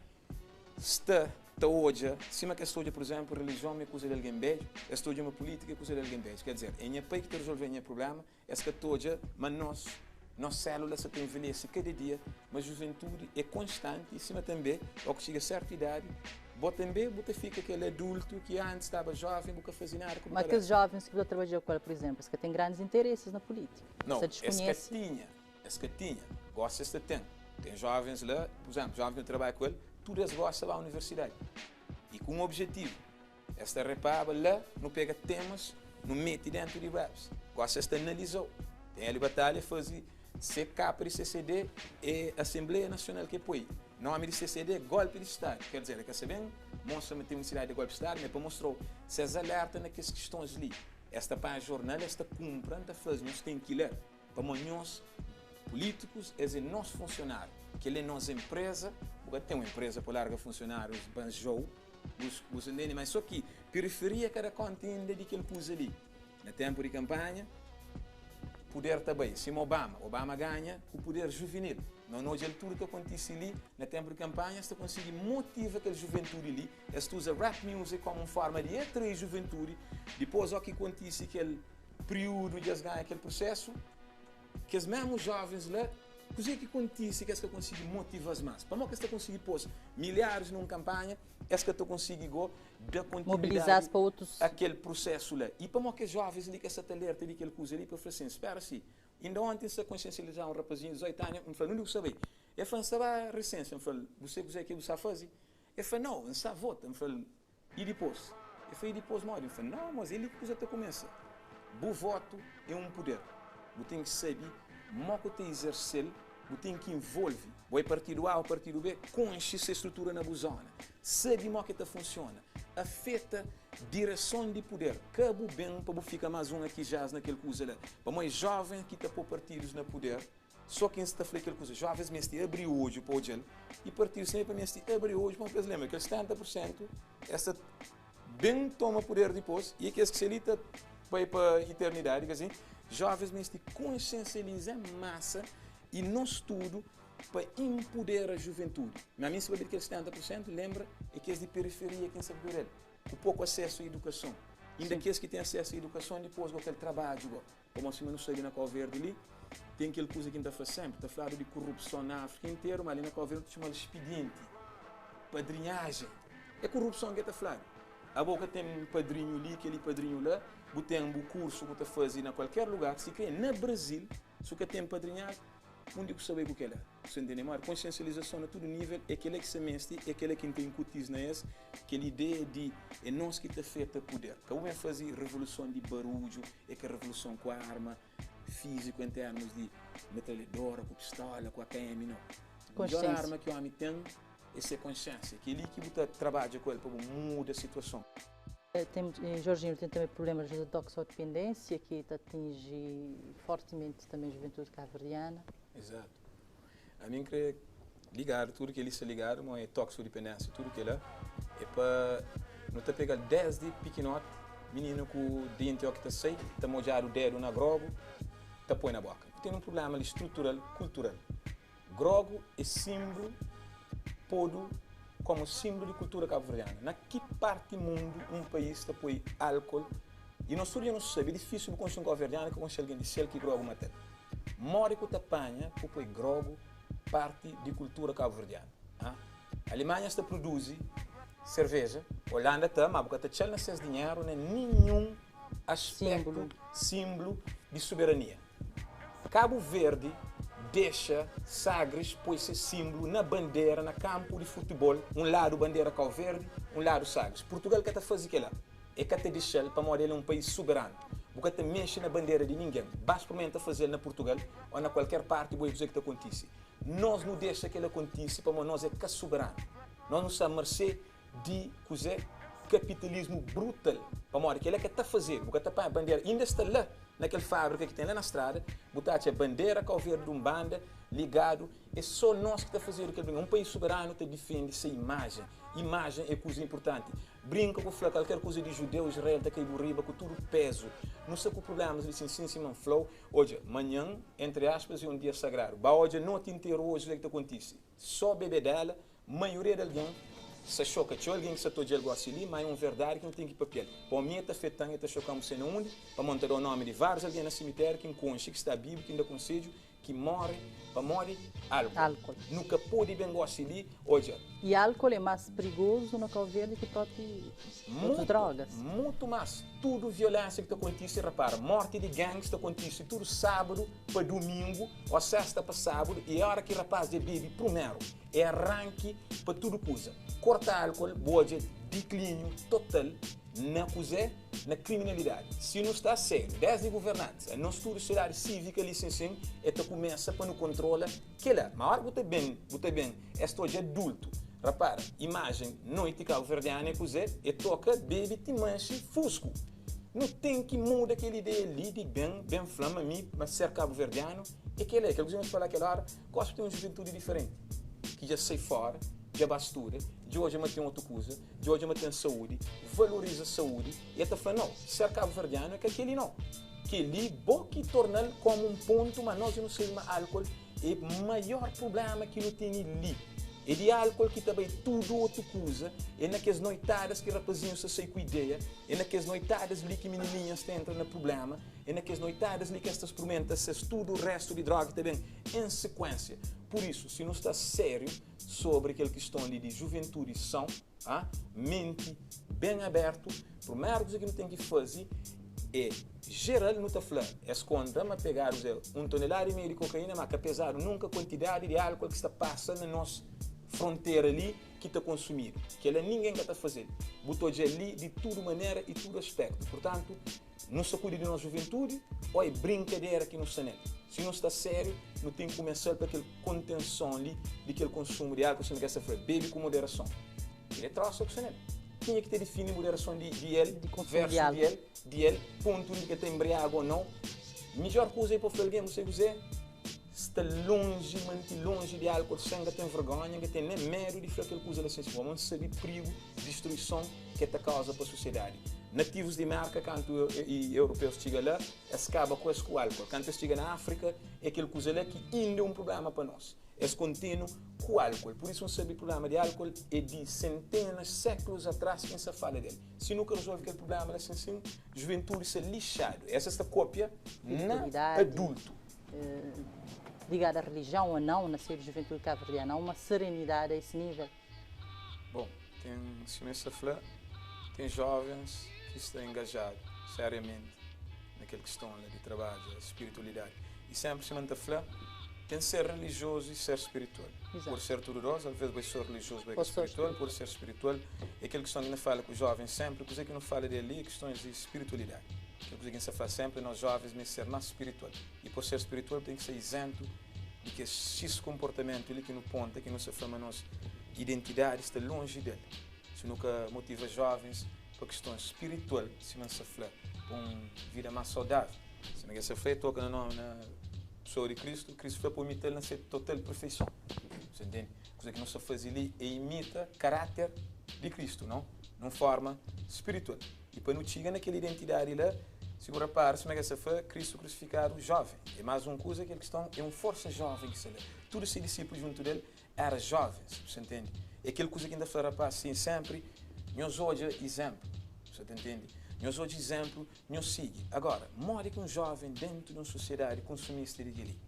sta. Ta odja, sima ki es ta odja, pur izénplu, relijion ma é kuza di algen bédju, es ta odja ma pulítika é kuza di algen bédju. Ker dizer, é nha pai ki ta rezolve nha prubléma, es ka ta odja ma nos, nos sélula sa ta envelhese kada dia, ma juventudi é konstanti i sima tanbê, óki txiga sértu idadi, bo tanbê bu ta fika kel adultu ki antis staba jóven, bu ka faze nada ku bu Ma kes kabésa. jóvens ki bu ta trabadja ku el, pur izénplu, es ka ten grandis interesis na pulítika? Es Nau, ta es ka diskonhese? tinha. Es ka tinha, gosi es ta ten. Ten jovens la, pur izénplu, jovens ki nu trabadja ku el, tudu es gosta ba universidadi i ku un objetivu. Es ta repaba la, nu pega temas, nu mete dentu di raps. Gosi es ta analiza-u. Ten Hélio Batalha faze se kapa di se CD é Asenbleia Nasional ki poi nomi di se CD Golpi di Stadu. Ker dizer, el ka sa ben mostra ma ten unisidadi di golpi di Stadu, ma é pa mostra-u se es alerta na kes kistons li. Es ta panha jornal, es ta kunpra, N ta fla-s, nhos ten ki ler. Pamo nhos políticos es é nos funcionário, kel é nos empresa, bu ka ten um empresa pa larga funcionários banjou, bus bus entende, mas só ki periferia ka da conta inda di kel kuza li, na tempo di campanha puder ta bai, sima Obama, Obama ganha ku puder juvenil, no no odjal tudo ta kontisi li na tempo di campanha, es ta konsigi motiva kel juventudi li, es ta uza rap music como um forma di atrai juventudi, dipos o ki kontisi kel. Priudu dja es ganha kel prusésu, kes mésmu jóvens la, kuzê ki kontise ki es ka konsigi motiva-s más? Pamodi ki es ta konsigi pô-s milharis na un kanpanha, es ka ta konsigi gó da Mobiliza-s kontinuidadi pa otus. a kel prusésu la? I pamodi kes jóvens li ka sta ta alerta di kel kuza li pa fla sin, Spera si, inda onti N sta konsiensializa un rapazinhu di 18 anu, N fla-l, Undi bu sta bai? El fla, N sta ba Resensia. N fla-l, Bu sabe kuzê ki bu sta faze? El fla, Nau, N sta vota. N fla-l, I dipôs? El fla, I dipôs modi? N fla, Nau, mas é li ki kuza ta kumesa. Bu votu é un puder. Bu ten ki sabe mó ku ta izerse-l, bu ten ki involve. Bo é partidu A ô partidu B, konxe se strutura na bu zóna. Sabe mó ki ta funsiona. Afeta direson di puder. Ka bu ben pa bu fika más un akijás na kel kuza la. Pamó é jóven ki ta pô partidus na puder. So ki N sta fla kel kuza, jovens meste abri odju pa odja-l i partidu sempre meste abri odju pa es lembra kel 70 pur sentu es ta ben toma puder dipos i kes ki sta li ta bai pa iternidadi, ka si? Jovens meste konsiensializa en masa i nos tudu pa inpudera juventudi. Ma mi N sta pabia di kel 70 pur sentu, lembra é kes di periferia ki N sta pabia del, ku poku asesu a idukason. Inda kes ki ten asesu a idukason dipos go kel trabadju go. Pamodi sima nu sabe na Kau Verdi li ten kel kuza ki N ta fla senpri, ta fladu di kurupson na Afrika interu, ma li na Kau Verdi nu ta txoma-l spidienti, padrinhajen. É kurupson ki ta fladu. Abo ka ten padrinhu li, kel-li padrinhu la, bu ten bu kursu ku ta faze na kualker lugar, si kre na Brazil, si bu ka ten padrinhajen, Undi ku sta bai ku kela? Sa ntende? Modi? Konsiensializason na tudu nivel é kela ki sa mesti, é kela ki N ta inkutiz na es, kel ideia di é nos ki ta feta puder. Ka bu ben faze revoluson di barudju, é ka revoluson ku arma fiziku en termus di metralhadora, ku pistola, ku AKM, nau. Midjor arma ki omi ten é se konsiensia. Keli ki bu ta trabadja ku el pa bu muda situason. Tem, Jorginho, tem também problemas de toxodependência que atinge fortemente também a juventude cabo-verdiana. Exato. Ami N kre ligadu, tudu kel-li sta ligadu, ma é toxodependência, tudu kel-la é pa nu ta pega-l desdi pikinoti, mininu ku denti ó ki ta sai, ta modjadu dedu na grogu, ta poi na boka. Nu ten un prublema li strutural, kultural. Grogu é sinblu podu komu sinblu di kultura kabuverdiana. Na ki parti mundu un país ta poi álkol? I nos tudu dja nu sabe, é difísil bu konxe un kabuverdianu ki konxe algen di sel ki grogu mata-l. Modi ku ta panha ku poi grogu parti di kultura kabuverdianu? Ha? Alimanha sta produzi serveja, Holanda ta, ma bu ka ta txal na ses dinheru na ninhun aspektu, sinblu di soberania. Kabu Verdi dexa Sagres poi se sinblu na bandera na kanpu di futibol, un ladu bandera Kau Verdi, un ladu Sagres. Purtugal ka ta faze kela. E ka ta dexa-l pamodi el e un pais soberanu. Bu ka ta mexe na bandera di ningen. Ba sprumenta faze-l na Purtugal o na kualker parti bu oja kuze ki ta kontise. Nos nu dexa kela kontise pamodi nos e ka soberanu. Nos nu sta a merse di kuze? Kapitalismu brutal. Pamodi kela ka ta fazedu. Bu ka ta panha bandera. Inda sta la na kel fabrika ki ten la na strada, bu ta atxa bandera Kau Verdi di un banda ligadu. É so nos ki ta fazedu kel brinka. Un pais soberanu ta difende se imajen. Imajen é kuza inpurtanti. Brinka ku fla kalker kuza di judeu, Israel ta kai bu riba ku tudu pezu. Nu sta ku prublemas li sin sin sima N fla-u. Odja, manhan, entri aspas, é un dia sagradu. Ba odja noti interu oji kuzê ki ta kontise. Só bebedela, maioria di algen. Sa xoka txeu algen ki sa ta odja-l gosi li, má é un verdadi ki nu ten ki papia-l. Pa mi, el ta afeta-m, el ta xoka-m bu se na undi, pamodi N ta da-u nómi di várius algen na simitériu ki N konxe, ki sta bibu, ki N da konsedju, ki móre pamodi álkol. Álkol. Nu ka pode ben gosi li odja. I álkol é más prigozu na Kau Verdi ki própi otus drogas. Mutu más. Tudu violénsia ki ta kontise, rapara, mórti di gangs ta kontise tudu sábadu pa dumingu ô sésta pa sábadu i é óra ki rapás dja bebe prumeru. É arranki pa tudu kuza. Korta álkol, bu odja diklíniu total na kuzê? Na kriminalidadi. Si nu sta a sériu, desdi guvernantis, a nos tudu sosiedadi sívika li sin sin, e ta kumesa pa nu kontrola kila. Ma óra bu ta ben, bu ta ben, es ta odja adultu. Rapara, imajen noiti kauverdianu é kuzê? É toka, bebe ti manxe fusku. Nu ten ki muda kel ideia li di ben, ben fla ma mi, ma ser kabuverdianu é kela. É kel kuza ki nu ta fala kel óra. Gosi bu ten un juventudi diferenti ki dja sai fora, dja ba studa, dja odja ma ten otu kuza, dja odja ma ten saúdi, valoriza saúdi i el ta fla, Nau, ser kabuverdianu é ka kel-li nau. Kel-li bo ki torna-l kómu un pontu, ma nos dja nu sabe ma álkol é maior prubléma ki nu tene li. É di álkol ki ta bai tudu otu kuza, é na kes noitadas ki rapazinhus ta sai ku ideia, é na kes noitadas li ki minininhas ta entra na prubléma, É na kes noitadas li ki es ta sprumenta ses tudu restu di droga ki ta ben en sekuénsia. Pur isu, si nu sta sériu sobri kel kiston li di juventudi sãu, a menti ben abertu, prumeru kuza ki nu ten ki faze é jeral. Nu ta fla, es konta ma pegadu ze un tonelada i meiu di kokaína, má ka pezadu nunka kuantidadi di álkuol ki sta pasa na nos frontera li ki ta konsumidu. Kel-la ningen ka ta faze-l. Bu ta odja-l li di tudu manera i tudu aspektu. Purtantu, Nu sta kuida di nos juventudi ô é brinkadera ki nu sta nel? Si nu sta sériu, nu ten ki kumesa-l pa kel kontenson li di kel konsumu di álkol, sima ki es ta fla, bebe ku moderason. Kel é trosa ku sta nel. Kenha ki ta difini moderason di di el versu di el, di el, pontu undi ki el ta enbriaga ô nau? Midjór kuza é pa fla algen, Bu sabe kuzê? Sta lonji, manti lonji di álkol sen ka ten vergónha, ka ten nen medu di fla kel kuza la sen si pamodi N sabe prigu, distruison ki el ta kauza pa sosiedadi. Nativus di Mérka kantu i europeus txiga la, es kaba ku es ku álkol. Kantu es txiga na Áfrika, é kel kuza la ki inda é un prubléma pa nos. Es kontenu ku álkol. Pur isu N sabe prubléma di álkol é di sentenas, séklus atrás ki N sa fala del. Si nu ka rezolve kel prubléma la sin sin, juventudi sta lixadu. Es es ta kopia na adultu. Ligadu a relijion ou não, na seio di juventudi kabuverdiana, há uma serenidade a esse nível? Bom, ten, sima es ta fla, ten jovens ki sta engajadu seriamenti na kel kiston la di trabadja spiritualidadi. I senpri sima N ta fla, ten ser relijiozu i ser spiritual. Pode ser tudu dos, alvês bai so relijiozu bai ka spiritual, pode ser spiritual. É kel kiston ki N ta fala ku jovens senpri, kuzê ki nu fala di el li é kistons di spiritualidadi. Kel kuza ki N sta fla sénpri, nos jóvens meste ser más spiritual. I pa ser spiritual, bu ten ki sta izentu di kes xis konportamentu li ki nu ponta, ki nu sta fla ma nos identidadi sta lonji di el. Si nu ka motiva jóvens pa kistons spiritual, sima N sta fla, pa un vida más saudável, sima ki el sta fla, el toka na nómi na pesoa di Kristu, Kristu fla pa imita-l na se total perfeison. Bu ntende? Kuza ki nu sta faze li é imita karáter di Kristu, nau? Nun fórma spiritual. I pa nu txiga na kel identidadi la, si bu rapara suma ki es ta fla, Kristu krusifikadu jóven. É más un kuza, kel kiston é un forsa jóven ki sta la. Tudu se disiplus djuntu del éra jóvens, bu sta ntende? É kel kuza ki N ta fla rapás sin sénpri, nhos odja izénplu, bu sta ta ntende? Nhos odja izénplu, nhos sigi. Agóra, modi ki un jóven déntu di un sosiedadi konsumista di kel-li,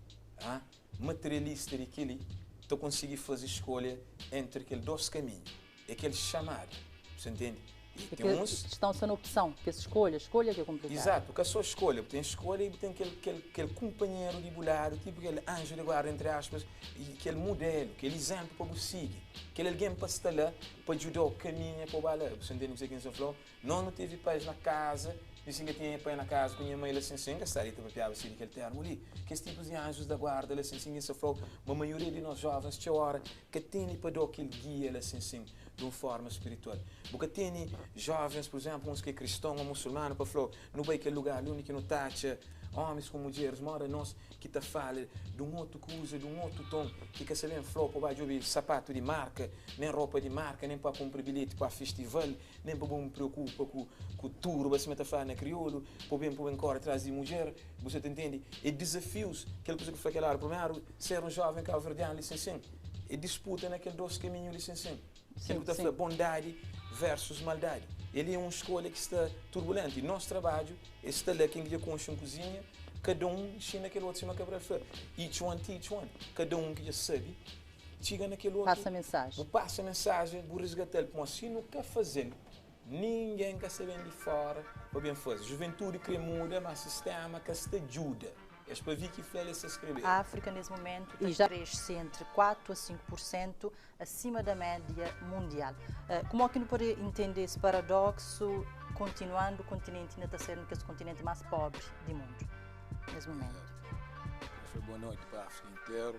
a materialista di kel-li, ta konsigi faze skolha entri kel dôs kaminhu? É kel xamadu, bu sta ntende? E ten uns. Estão sendo opção, kes escolha, escolha ki é komplikadu. Exato, ka só escolha, bu ten escolha e bu ten kel, kel, kel kunpanheru di bu ladu, tipu kel anju di guarda, entre aspas, e kel mudelu, kel izénplu pa bu sigi, kel algen pa sta la pa djuda-u kaminha pa bu ba la. Bu sta ntende kuzê ki N sta fla-u? Nos nu tevi pais na kaza, mi si N ka tinha nha pai na kaza ku nha mai la sin sin, N ka sta li ta papiaba si di kel termu li. Kes tipus di anjus da guarda la sin sin, N sta fla-u ma maioria di nos jovens txeu ora ka tene pa da-u kel gia la sin sin di un forma spiritual. Bu ka tene jovens, pur izénplu, uns ki é kriston ô musulmanu pa fla-u, nu bai kel lugar li undi ki nu ta atxa ómis ku mudjeris moda nos ki ta fala di un otu kuza, di un otu ton, ki ka sa ben fla-u pa ba djobe sapatu di marka, nen ropa di marka, nen pa kunpra bilheti pa festival, nen pa bo preokupa ku ku turba, sima ta fla na kriolu, pa bo ben pa bo ben kore tras di mudjer, bu sa ta ntende? É dizafius, kel kuza ki fla kel óra, primeru, ser un jóven kabuverdianu li sin sin, é disputa na kel dos kaminhu li sin sin. Kel ku ta fla bondadi versus maldadi. El é un skolha ki sta turbulenti. Y nos trabadju é sta la, ken ki dja konxe un kuzinha, kada un nxina kel otu, sima Cabral fla, each one teach one. Kada un ki dja sabe, txiga na kel otu. Pasa mensajen. Bu pasa mensajen, bu resgata-l. Pamodi si nu ka faze-l, ningen ka sta ben di fora pa ben faze. Juventudi kre muda, ma sistema ka sta djuda. Es pa vi ki fla-l, es sta skrebe. Áfrika nes momentu ta krese entri 4 a 5 pur sentu acima da média mundial. Como é que não pode entender esse paradoxo, continuando o continente ainda está sendo que é o continente mais pobre do mundo nesse momento? Foi boa noite para a África inteira.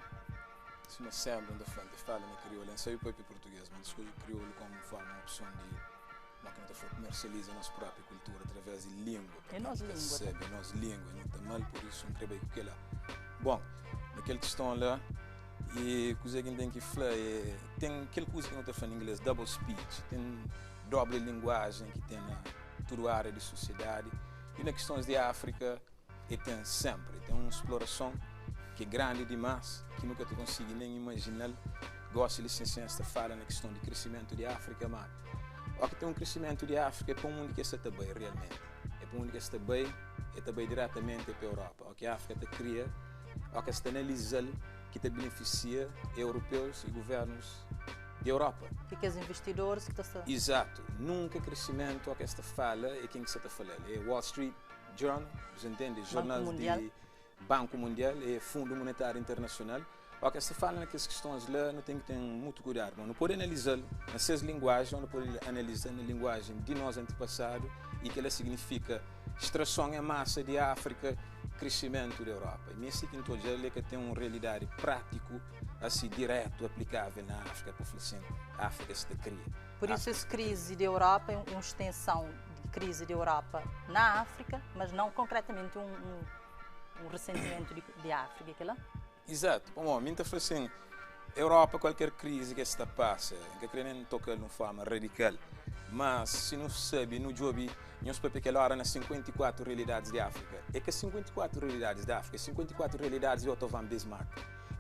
Se não sempre anda falando, fala na crioulo, não sei o próprio português, mas escolho crioulo como forma, uma opção de como é que não comercializa a nossa própria cultura através de língua. É nossa língua. Sabe, é nossa língua, não está mal, por isso não creio que lá. Bom, naquela questão lá, e coisa que tem que falar é, tem aquela coisa que não está falando em inglês, double speech, tem doble linguagem que tem na toda a área de sociedade. E na questões de África, e tem sempre, tem uma exploração que é grande demais, que nunca tu consigo nem imaginar. Gosto de licença fala na questão de crescimento de África, mas o que tem um crescimento de África é para o mundo que está bem realmente. É para o mundo que está bem, é também diretamente para a Europa. O que a África te cria, o que está analisando que te beneficia europeus e governos da Europa. Que os investidores que estão. Exato. Nunca crescimento, o que esta fala é quem que está falando. É Wall Street Journal, você entende? Jornal Mundial. De Banco Mundial, é Fundo Monetário Internacional. O que se fala naquelas questões lá, não tem que ter muito cuidado. Não pode analisar nessas linguagens, não pode analisar na linguagem de nós antepassado e que ela significa extração em massa de África, crescimento da Europa. E assim que estou a dizer que tem uma realidade prático, assim, direto, aplicável na África, para falar assim, a África se cria. Por isso, essa crise da Europa é uma extensão de crise da Europa na África, mas não concretamente um ressentimento de África, aquela? Exato. Bom, a mim está assim, Europa, qualquer crise que está passa, que querendo tocar de uma forma radical, mas se não sabe, no job, nós para aquela hora nas 54 realidades de África. É que 54 realidades da África, 54 realidades de Otto von Bismarck,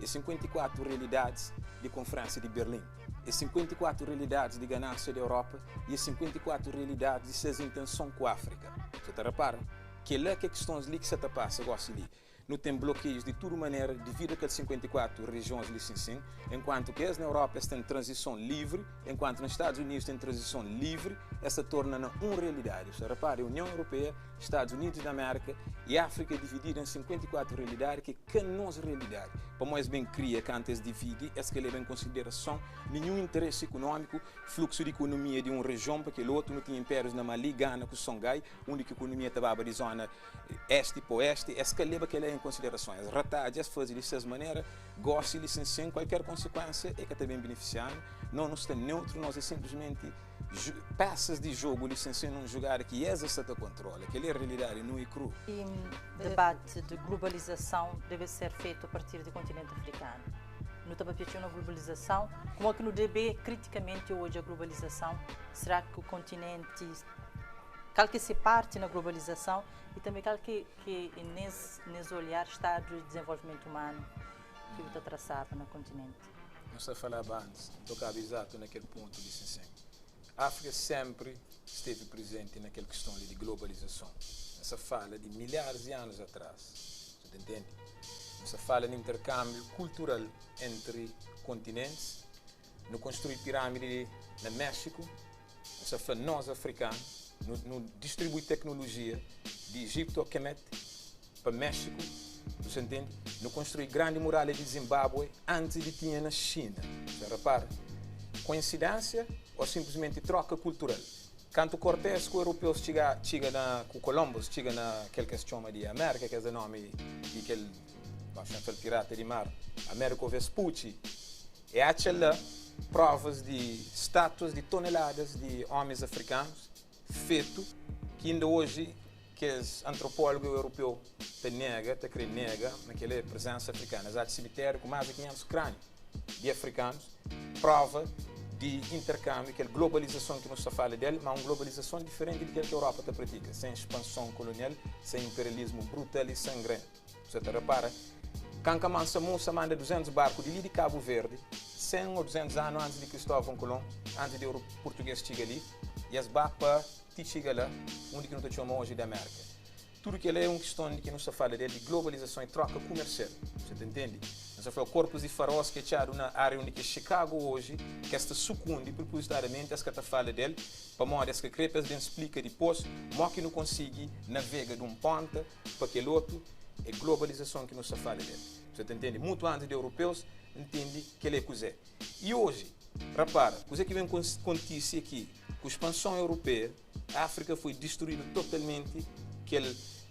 é 54 realidades de Conferência de Berlim, é 54 realidades de ganância da Europa e é 54 realidades de suas intenções com a África. Você está repara? Que é lá que questões ali que se passa, gosto ali. Não tem bloqueios de toda maneira devido àquelas 54 regiões ali sim, enquanto que as na Europa estão em transição livre, enquanto nos Estados Unidos tem transição livre, essa torna uma realidade. Você repara, a União Europeia, Estados Unidos da América e África dividida em 54 realidades, que é a nossa realidade. Para mais bem cria que antes divide, essa que leva em consideração nenhum interesse econômico, fluxo de economia de uma região para aquele outro, não tinha impérios na Mali, Gana, com Songhai, onde a economia estava de zona este para oeste, essa que leva que em consideração. As ratadas fazem dessas maneiras, gosta de sem qualquer consequência, é que também beneficiando. Não nos está neutro, nós é simplesmente peças de jogo licenciando um jogar que essa está controla, que é a realidade nu e cru. E debate de globalização deve ser feito a partir do continente africano. No estamos a globalização, como é que no DB criticamente hoje a globalização? Será que o continente qual que se parte na globalização e também qual que nesse olhar está do desenvolvimento humano que está traçado no continente? Nós está falando antes, tocava exato naquele ponto, disse assim. A África sempre esteve presente naquela questão de globalização. Essa fala de milhares de anos atrás, você entende? Essa fala de intercâmbio cultural entre continentes. No construir pirâmide no México, essa fala nós africanos, no distribui tecnologia de Egito ao Kemet para México, você entende? No construir grande muralha de Zimbábue antes de tinha na China. Você repara? Coincidência ou simplesmente troca cultural? Quando Cortés com o europeu chega na, com Columbus, chega naquele que se chama de América, que é o nome de aquele, acho que pirata de mar, Américo Vespucci, e acha lá provas de estátuas de toneladas de homens africanos feito que ainda hoje que os antropólogos europeus te nega, te querem nega naquela presença africana. Há cemitério com mais de 500 crânios de africanos, prova de intercâmbio, que é a globalização que nós fala dele, mas uma globalização diferente do que a Europa te pratica, sem expansão colonial, sem imperialismo brutal e sangrento. Você te repara, Canca Mansa Musa manda 200 barcos de ali de Cabo Verde, 100 ou 200 anos antes de Cristóvão Colombo, antis di purtugês txiga li i es ba pa ti txiga la undi ki nu ta txoma oji di Amérika. Tudu kel-la é un kiston di ki nu sta fala del di globalizason i troka kumersial. Bu ta ntende? Nu sta fla korpus di faraós ki atxadu na ária undi ki é Chicago oji, ki es ta sukundi prupuzitadamenti, es ka ta fala del pamodi es ka kre pa es ben splika dipôs mo ki nu konsigi navega di un ponta pa kel otu. É globalizason ki nu sta fala del. Bu ta ntende? Mutu antis di europeus ntende kel-la é kuzê. I oji, rapara, kuzê ki ben kontise é ki ku spanson europeia, Áfrika foi distruídu totalmenti, kel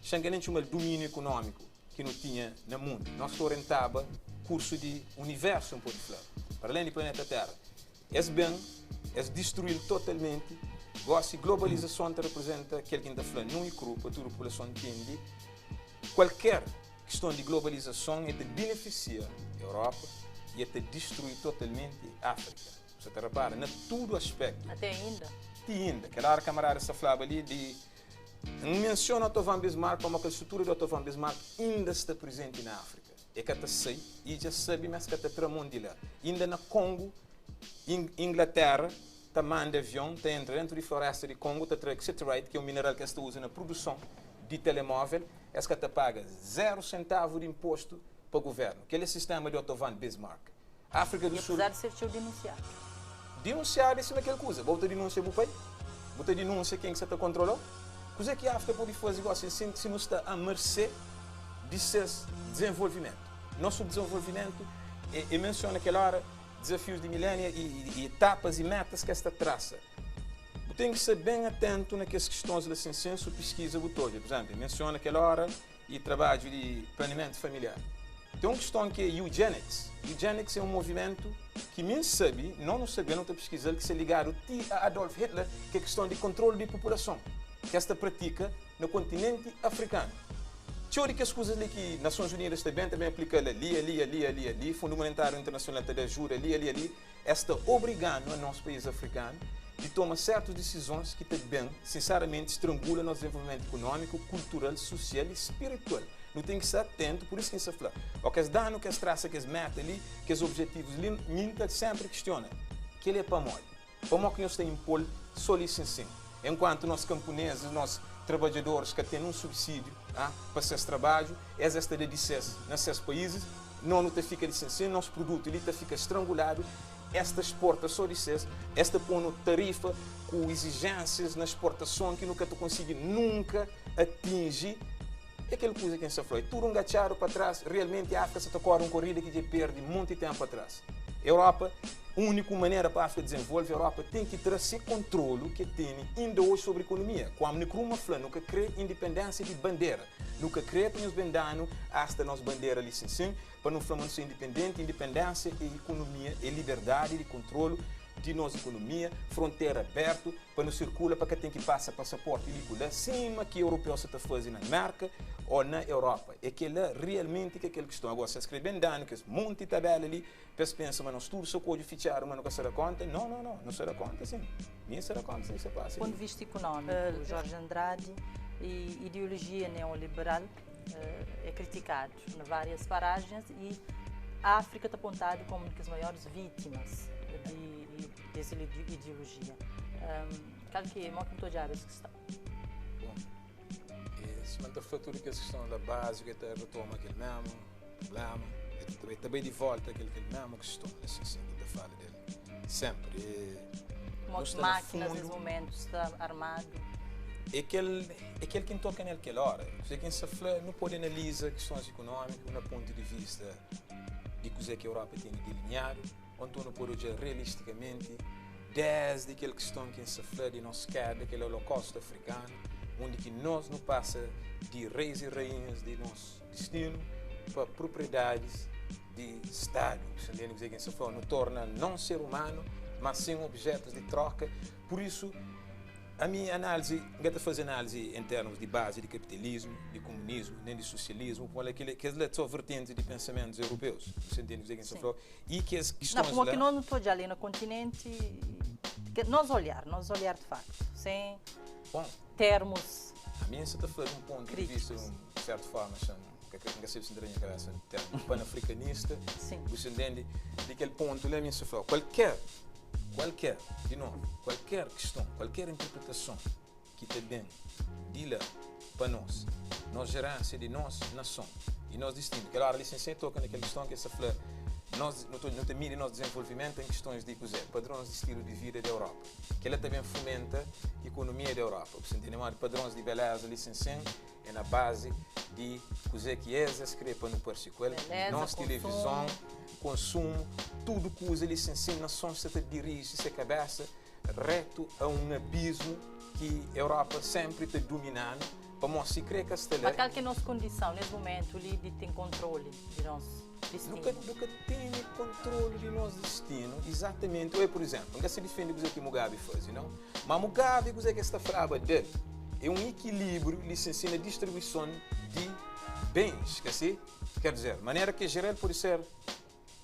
xan ka nen txoma-l dumíniu ekonómiku ki nu tinha na mundu. Nos ta orientaba kursu di universu, N pode fla, para alén di planeta Téra. Es ben, es distrui-l totalmenti. Gósi, globalizason ta reprizenta kel ki N ta fla nu i kru, pa tudu populason ntende, kualker kiston di globalizason e ta benefisia Europa i e ta distrui totalmenti Áfrika. Bu ta repara na tudu aspétu. Até inda. Ti inda. Kel óra kamarada sta flaba li di N mensiona Otto von Bismarck pamodi kel strutura di Otto von Bismarck inda sta prezenti na Áfrika. E ka ta sai i dja sabe ma es ka ta tra mon di la. Inda na Kongu, Inglatéra ta manda avion ta entra dentu di floresta di Kongu ta tra cassiterite, ki é un mineral ki es ta uza na produson di telemóvel. Es ka ta paga zéru sentavu di inpostu pa govérnu. Kel é sistéma di Otto von Bismarck. Áfrika du Sul. I apezar di ser txeu dinunsiadu. Dinunsiadu é sima kel kuza, bo ta dinunsia bu pai? Bu ta dinunsia ken ki sa ta kontrola-u? Kuzê ki Áfrika pode faze gósi si si nu sta a mersê di ses dizenvolvimentu? Nos subdizenvolvimentu e e mensiona kel óra dizafius di milénia i i etapas i métas ki es ta trasa. Bu ten ki sta ben atentu na kes kistons la sin sin su piskiza bu ta odja. Pur izénplu, e mensiona kel óra. I trabadju di planiamentu familiar. Ten un kiston ki é eugenics. Eugenics é un movimentu ki mi N sabe, no nu sabe, nu ta piskiza-l, ki sta ligadu ti a Adolf Hitler, ki é kiston di kontrolu di populason ki es ta pratika na kontinenti afrikanu. Txeu di kes kuzas li ki Nasons Unidas ta ben ta ben aplika-l ali, ali, ali, ali, ali, Fundu Monetáriu Internasional ta da ajuda ali, ali, ali. Es ta obriga-nu, anos país afrikanu, di toma sertus disizons ki ta ben, sinseramenti, strangula nos dizenvolvimentu ikunómiku, kultural, susial i spiritual. Nu ten ki sta atentu, pur isu ki N sta fla, ó kes danu ki es trasa kes meta li, kes objetivus li, mi N ta senpri kistiona, kel-li é pamodi? Pamodi ki nhos ta inpo-l so li sin sin, enkuantu nos kanpunezis, nos trabadjadoris ka ten un subsídiu, ah, pa ses trabadju, es es ta da di ses na ses paízis, No nu ta fika di sen sen nos produtu li ta fika stranguladu, es ta exporta so di ses, es ta ponu tarifa ku izijénsias na exportason ki nu ka ta konsigi nunka atinji. É kel kuza ki N sta fla, é tudu ngatxadu pa tras, realmenti Áfrika sa ta kóre un korida ki dja perde monti ténpu atras. Europa, úniku manera pa Áfrika dizenvolve, Europa ten ki tra se kontrolu ki el tene inda oji sobri ikonomia. Kwame Nkrumah fla, nu ka kre indipendénsia di bandera. Nu ka kre pa nhos ben da-nu asta nos bandera li sin sin, pa nu fla ma nu sta indipendenti. Indipendénsia é ikonomia, é liberdadi di kontrolu di nos ikonomia, frontera abertu pa nu sirkula, pa ka ten ki pasa pasaporti li ku la, sima ki europeu sa ta faze na Merka o na Europa. É kel-la realmenti ki é kel kiston. Agora, si es kre ben da-nu kes monti tabela li, pa es pensa ma nos tudu sta ku odju fitxadu, ma nu ka sta da konta, no, no, no, nu sta da konta sin. Mi sta da konta sin ki sta pasa Pontu li. di vista ikunómiku, Jorge Andrade e ideologia neoliberal é kritikadu na várias paragens e Áfrika ta pontadu komu un di kes maiores vítimas di des ideologia. Kal ki é, mo ki bu ta odjaba es kistãu? Bon, sima N ta fla tudu kes kistãu la básiku, e ta retoma kel mésmu prublema, e ta bai di volta kel kel mésmu kiston, asin sin ki N ta fala del senpri. E Mo nu ki sta na mákinas nes fundu. mumentu sta armadu. É kel é kel ki N toka nel kel ora. Kuzê ki N sta fla, nu pode analiza kistons ikunómiku na pontu di vista di kuzê ki Europa tene delineadu, ô nton nu pode odja realistikamenti désdi kel kiston ki N sta fla di nos keda, kel Holokaustu afrikanu, undi ki nos nu pasa di reis i rainhas di nos distinu pa propriedadis di Stadu. Bu sta ntende kuzê ki N sta fla? Nu torna non ser umanu, mas sin objetus di troka. Pur isu, ami análisi, N ka ta faze análisi en termus di bazi di kapitalismu, di komunismu, nen di sosialismu, pamodi kel kes la so vertentis di pensamentus europeus. Bu sta ntende kuzê ki N sta fla? I kes Na, kistons pamodi la. ki nos nu ta odja li na kontinenti, nos olhar, nos olhar di faktu, sen Bon, termus ami N sta ta fla di un pontu di vista, di krítikus. un sertu forma, xa N ka sabe si N ta da nha kabesa termu panafrikanista. Sim. Bu sta ntende? Di kel pontu la mi N sta fla, kualker. Kualker, di novu, kualker kiston, kualker interpretason ki ta ben di la pa nos, nos jerensia di nos nason i nos distinu. Kel ora li, sensei toka na kel kiston ki es ta fla, nos, nu ta, nu ta midi nos dizenvolvimentu en kistons di kuzê? Padrons di stilu di vida di Europa. Kel-la ta ben fomenta ikonomia di Europa. Bu sta ntende? Modi padrons di beleza li, sensen, é na bazi di kuzê ki es es krê pa nu parse ku el, Beleza, nos tilivizon, konsumu. konsumu, tudu kuza li sensin, nason sta ta diriji se kabésa retu a un abismu ki Europa sénpri ta dumina-nu, pamodi si krê ka sta Ma la. kal ki é nos kondisãu nes mumentu li di ten kontroli di nos Nu ka distinu? nu ka tene kontrolu di nos distinu, izatamenti. Oi, pur izénplu, N ka sta difende kuzê ki Mugabe faze, nau. Má Mugabe, kuzê ki es ta flaba del é un ikilíbriu li sen si na distribuison di bens, ka si? Ker dizer, manera ki é jerel pode ser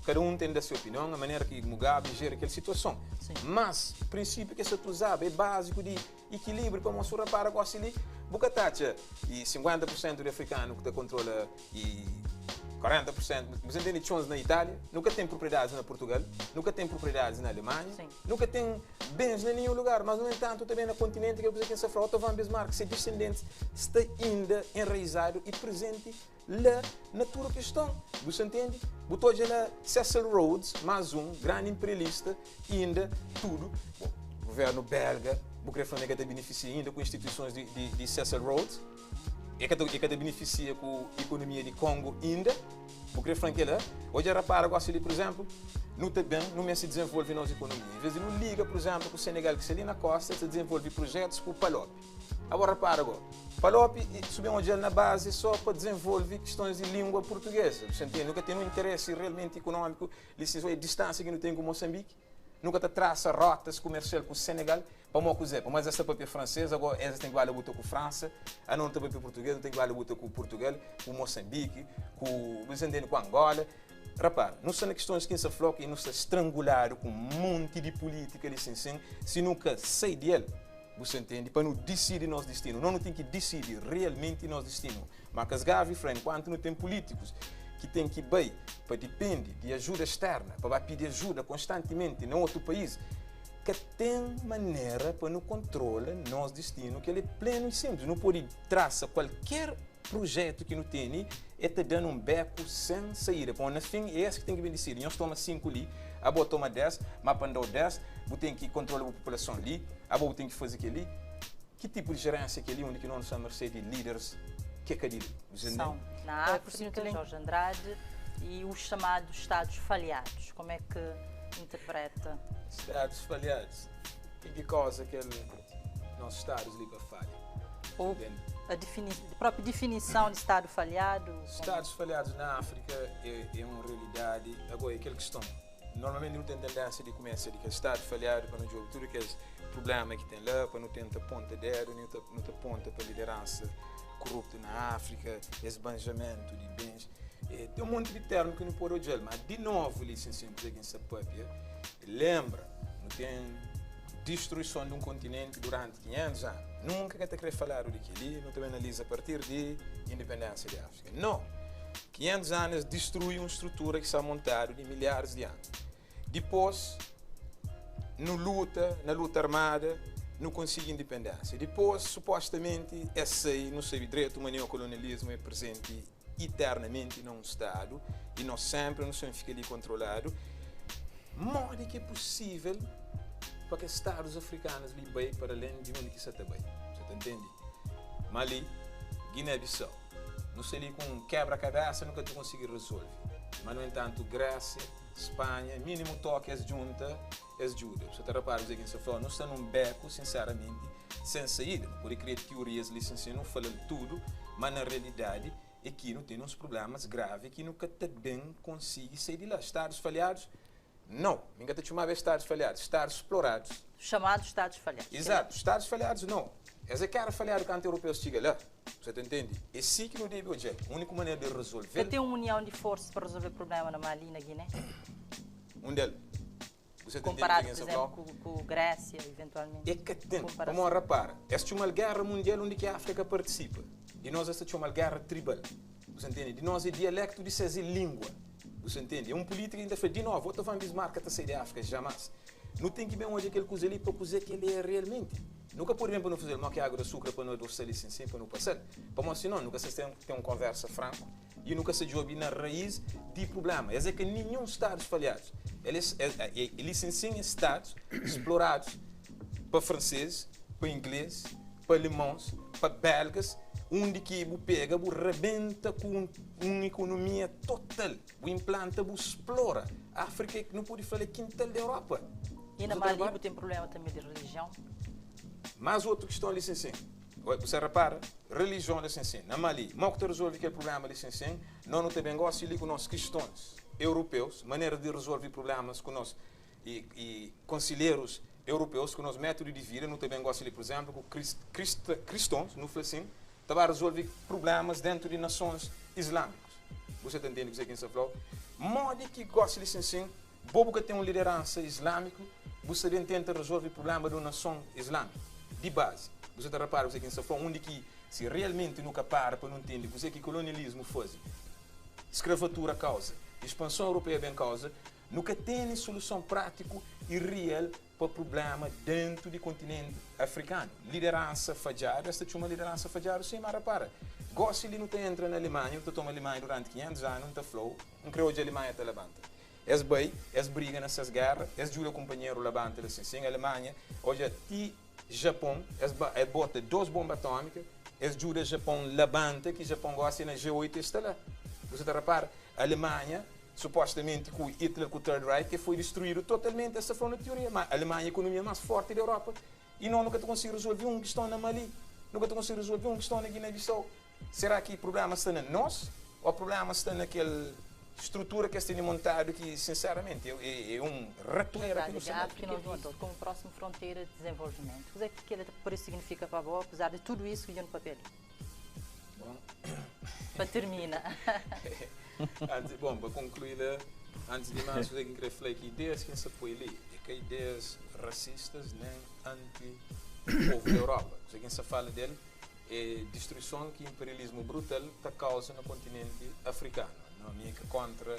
kada un ten da se opinion, a manera ki Mugabe jere kel situason. Mas, prinsípiu ki es sa ta uzaba é báziku di ikilíbriu, pamodi si bu rapara gósi li, bu ka ta atxa i 50 pur sentu di afrikanu ki ta kontrola i 40 pur sentu, bu ta ntende, txons na Itália, nu ka ten propriedadis na Purtugal, nu ka ten propriedadis na Alemanha, nu ka ten bens na ninhun lugar, mas nu entantu ta ben na kontinenti kel kuza ki N sta fla, Otto von Bismarck, se disendentis sta inda enraizadu i prezenti la na tudu kiston. Bu sta ntende? Bu ta odja la Cecil Rhodes, más un grandi imperialista, inda tudu. Bon, guvernu belga, bu kre fla ma e ka ta benefisia inda ku instituisons di, di, di Cecil Rhodes? E ka ta, e ka ta benefisia ku ikonomia di Kongo inda? Bu kre fla-m kel-la? Odja, rapara gosi li, pur izénplu, nu ta ben, nu meste dizenvolve nos ikonomia. Envês di nu liga, pur izénplu, ku Senegal ki sta li na kósta, ta dizenvolve prujétus ku Palop. Agora repara go, Palop su ben odjal na bazi so pa dizenvolve kistons di lingua purtugeza. Bu sa ntende? Nu ka ten un interesi realmenti ikunómiku li si é distánsia ki nu ten ku Mosanbiki. Nu ka ta trasa rotas kumersial ku Senegal. Pamó kuzé? Pamó es ta papia fransês, ago es ten ki ba labuta ku Fransa, anos nu ta papia purtugês, nu ten ki ba labuta ku Purtugal, ku Mosanbiki, ku, bu sa ntende, ku Angola. Repara, nu sta na kistons ki N sta fla-u ki nu sta stranguladu ku un monti di pulítika li sin sin, si nu ka sai di el, Bu sta ntende? Pa nu disidi nos distinu. Nos nu ten ki disidi realmenti nos distinu. Marcus Garvey fla, enkuantu nu ten pulítikus ki ten ki bai pa dipende di ajuda sterna, pa ba pidi ajuda konstantimenti na otu país, ka ten manera pa nu kontrola nos distinu. Kel-li é plenu i sinplis. Nu pode trasa kualker prujetu ki nu tene, el ta da-nu un beku sen saída. Pamodi na fin é es ki ten ki ben disidi. Nhos toma 5 li, abo toma 10, má pa N da-u 10, bu ten ki kontrola bu populason li, abo bu ten ki faze kel-li. Ki tipu di jerénsia é kel-li undi ki nos nu sta mersé di líderis ki é ka di li? Bu ntende? São na África, Jorge Andrade, e os chamados Estados falhados, como é que interpreta? Estados falhados? Ken ki kauza kel nos Estados li pa falha? Ou a defini própria definição de Estado falhado? Estados falhados na África é, é un realidadi. Agora, é kel kiston. Normalmenti nu ten tendénsia di kumesa di kel stadu falhadu pa nu djobe tudu kes prubléma ki ten la, pa nu tenta ponta dédu, nu ta nu ta ponta pa lideransa koruptu na Áfrika, esbanjamentu di bens. E, ten un monti di termu ki nu pode odja-l, ma di novu li, sin sin, kuzê ki N sta papia, lenbra, nu ten distruison di un kontinenti duranti 500 anu. Nunka ka ta kre faladu di kel-li, nu ta ben analiza a partir di indipendénsia di Áfrika. No! 500 anu es distrui un strutura ki sta montadu di milharis di anu. Dipôs, nu luta na luta armada, nu konsigi indipendénsia. Dipôs, supostamenti, es sai, nu sabe dretu ma neokolonialismu é prezenti iternamenti na un stadu i nos sénpri nu sen fika li kontroladu. Modi ki é pusível pa kes stadus afrikanus li bai para alén di undi ki sa ta bai? Sa ta ntende? Mali, Guiné-Bissau. Nu sta li ku un kebra-kabesa nu ka ta konsigi rezolve. Ma nu entantu Grésia, Spanha, minimu toki es djunta, es djuda. Bu sa ta rapara kuzê ki N sta fla-u? Nu sta nun beku, sinseramenti, sen saída. Nu pode kria tiorias li sin sin, nu fala-l tudu, ma na realidadi é ki nu ten uns prublémas gravi ki nu ka ta ben konsigi sai di la. Stadus falhadus? Nau, mi N ka ta txumaba es stadus falhadus, stadus sploradus. Xamadus stadus falhadus. Izatu, stadus falhadus nau. Es é ka éra falhadu kantu europeus txiga la. Bu sa ta ntende? É si ki nu debe odja-l. Úniku manera di Ka rezolve-l. ten un union di forsa pa rezolve prubléma na Mali i na Giné? Un del. Bu sa ta ntende Konparadu, kuzê ki pur N sa fla-u? izénplu, ku Grésia, iventualmenti. É ka ten. Konparason. Pamodi, rapara, es txoma-l géra mundial undi ki Áfrika partisipa. Di nos es ta txoma-l géra tribal. Bu sa ntende? Di nos é dialéktu di ses é língua. Bu sa ntende? É un pulítika ki N ta fla di novu, Otto von Bismarck ka ta sai di Áfrika, jamás. Nu ten ki ben odja kel kuza li pa kuzê ki el é realmenti. Nu ka pode ben pa nu faze-l mó ki agu di asukra pa nu adosa-l li sin-sin pa nu pasa-l. Pamodi sinon nu ka sta ten un konversa franku i nu ka sta djobe na raís di prubléma. Es é ka ninhun stadus falhadus. El é li sin-sin é stadus sploradus pa fransezis, pa inglezis, pa alemons, pa belgas, undi ki bu pega bu rabenta ku un ikonomia total. Bu inplanta, bu splora. Áfrika é, nu pode fla-l, é kintal di Europa. I na Mali bu ten prubléma tanbe di relijion. Más otu kiston li sin-sin. Bu sa repara, relijion li sin-sin. Na Mali, mo ku ta rezolve kel prubléma li sin-sin? No nu ta ben gosi li ku nos kistons europeus, manera di rezolve prublémas ku nos i konsilherus europeus, ku nos métodu di vida. Nu ta ben gosi li, pur izénplu, ku kristons, nu fla sin, ta ba rezolve prublémas déntu di nasons islâmikus. Bu sa ta ntende kuzê ki N sta fla-u? Modi ki gósi li sin-sin, bo bu ka ten un lideransa islâmiku, bu sta ben tenta rezolve prubléma di un nason islâmiku? Di bazi, bu sa ta repara kuzê ki N sta fla-u? Undi ki, si realmenti nu ka para pa nu ntende kuzê ki kolonialismu faze, skravatura kauza, ispanson europeia ben kauza, nu ka tene soluson prátiku i real pa prubléma déntu di kontinenti afrikanu. Lideransa fadjadu, es ta txoma lideransa fadjadu sin, má rapara, gósi li nu ta entra na Alemanha, nu ta toma Alemanha duranti 500 anu, N ta fla-u, N krê odja Alemanha ta labanta. Es bai, es briga na ses géra, es djuda kunpanheru labanta la sin. Sin Alemanha, odja ti Japon, es ba, es bota dos bonba atómika, es djuda Japon labanta, ki Japon gósi é na G8 es sta la. Bu sa ta rapara, Alemanha, Supostamenti ku Hitler ku Third Reich e foi distruidu totalmenti es ta fla na tioria ma Alemanha é ekonomia mas forti di Europa i no nu ka ta konsigi resolvi un kiston na Mali nu ka ta konsigi resolvi un kiston na Guiné Bissau sera ki prublema sta na nos o prublema sta na kel strutura ki es tene montadu ki sinseramenti e un ratoera ki nu sta na Áfrika é visto komu prósimu fronteira di dezenvolvimentu. Kuzê ki kel-li ta pode signifika pa bo apezar di tudu isu ki dja nu papia li? Bon. Pa termina. Antes, bon, pa konklui la, antis di mas, kuzê ki N kre fla é ki ideias ki N sta poi li é ka ideias rasistas nen anti povu di Europa. Kuzê ki N sta fala del é distruison ki inperialismu brutal ta kauza na kontinenti afrikanu. No, mi é ka kontra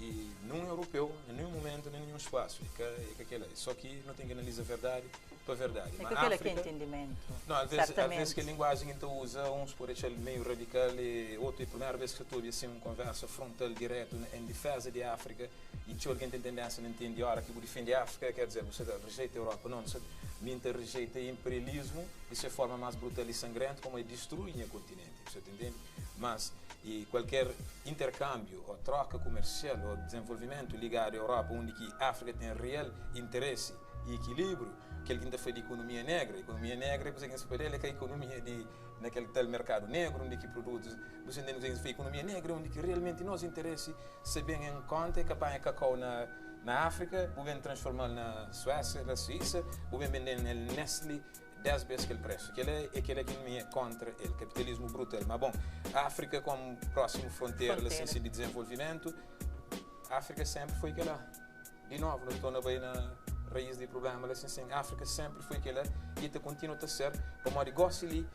i nun europeu na ninhun mumentu, na ninhun spasu. É ka, é ka kela. Só ki nu ten ki analiza verdadi pa verdadi. É Ma ka kela ki é Áfrika, entendimentu, no, alvês, alvês sertamenti. kel linguajen ki N ta uza, uns pode atxa-l meiu radikal e otu é primeru bês ki sa ta obi asin un konversa frontal, diretu, na, en diféza di Áfrika i txeu algen ten tendénsia na ntende óra ki bu difende Áfrika ker dizer bu sa ta rejeita Europa. No, nu sa, mi N ta rejeita inperialismu di se forma más brutal i sangrentu pamodi el distrui nha kontinenti. Bu sa ta ntende? Mas, i kualker interkánbiu ô tróka kumersial ô dizenvolvimentu ligadu a Europa undi ki Áfrika ten real interesi i ekilíbriu, kel ki N ta fla di ikonomia negra, ikonomia negra é kuze ki N sta fla del, é ka ikonomia di na kel tal merkadu negru undi ki produtus, bu sta ntende kuze ki N sta fla, ikonomia negra é undi ki realmenti nos interesi sta ben en konta, é ka panha kakau na na Áfrika bu ben transforma-l na Suésia, na Suísa, bu ben bende-l na Nestle 10 bes kel presu. Kela é kela ki mi é kontra el, kapitalismu brutal. Ma bon, Áfrika komu prósimu frontera la Frontera. sin di dizenvolvimentu, Áfrika senpri foi kela. Di novu, nu ta torna bai na raís di prublema la sin sin. Áfrika senpri foi kela i ta kontinua ta ser, pamodi gosi li,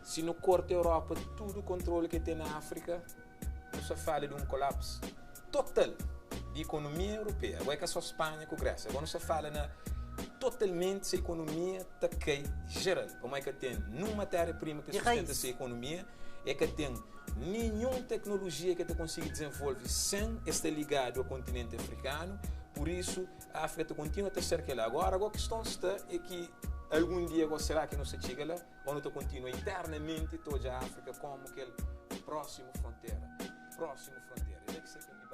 si nu korta Europa tudu kontrolu ki el ten na Áfrika, nu sta fala di un kolapsu total di ikonomia europea. Agora é ka só Spanha ku Grésia, agora nu sta fala na totalmenti se ikonomia ta kai geral, pamodi ka ten nun matéria-prima ki Di sustenta raiz. se ikonomia, e ka ten ninhun teknolojia ki ta konsigi dizenvolve sen e sta ligadu a kontinenti afrikanu, pur isu Áfrika ta kontinua ta ser kela. Agora, agora kiston sta é ki algun dia agora será ki nu sta txiga la o nu ta kontinua iternamenti ta odja Áfrika komu kel prósimu frontera, prósimu frontera. É la ki sta kel.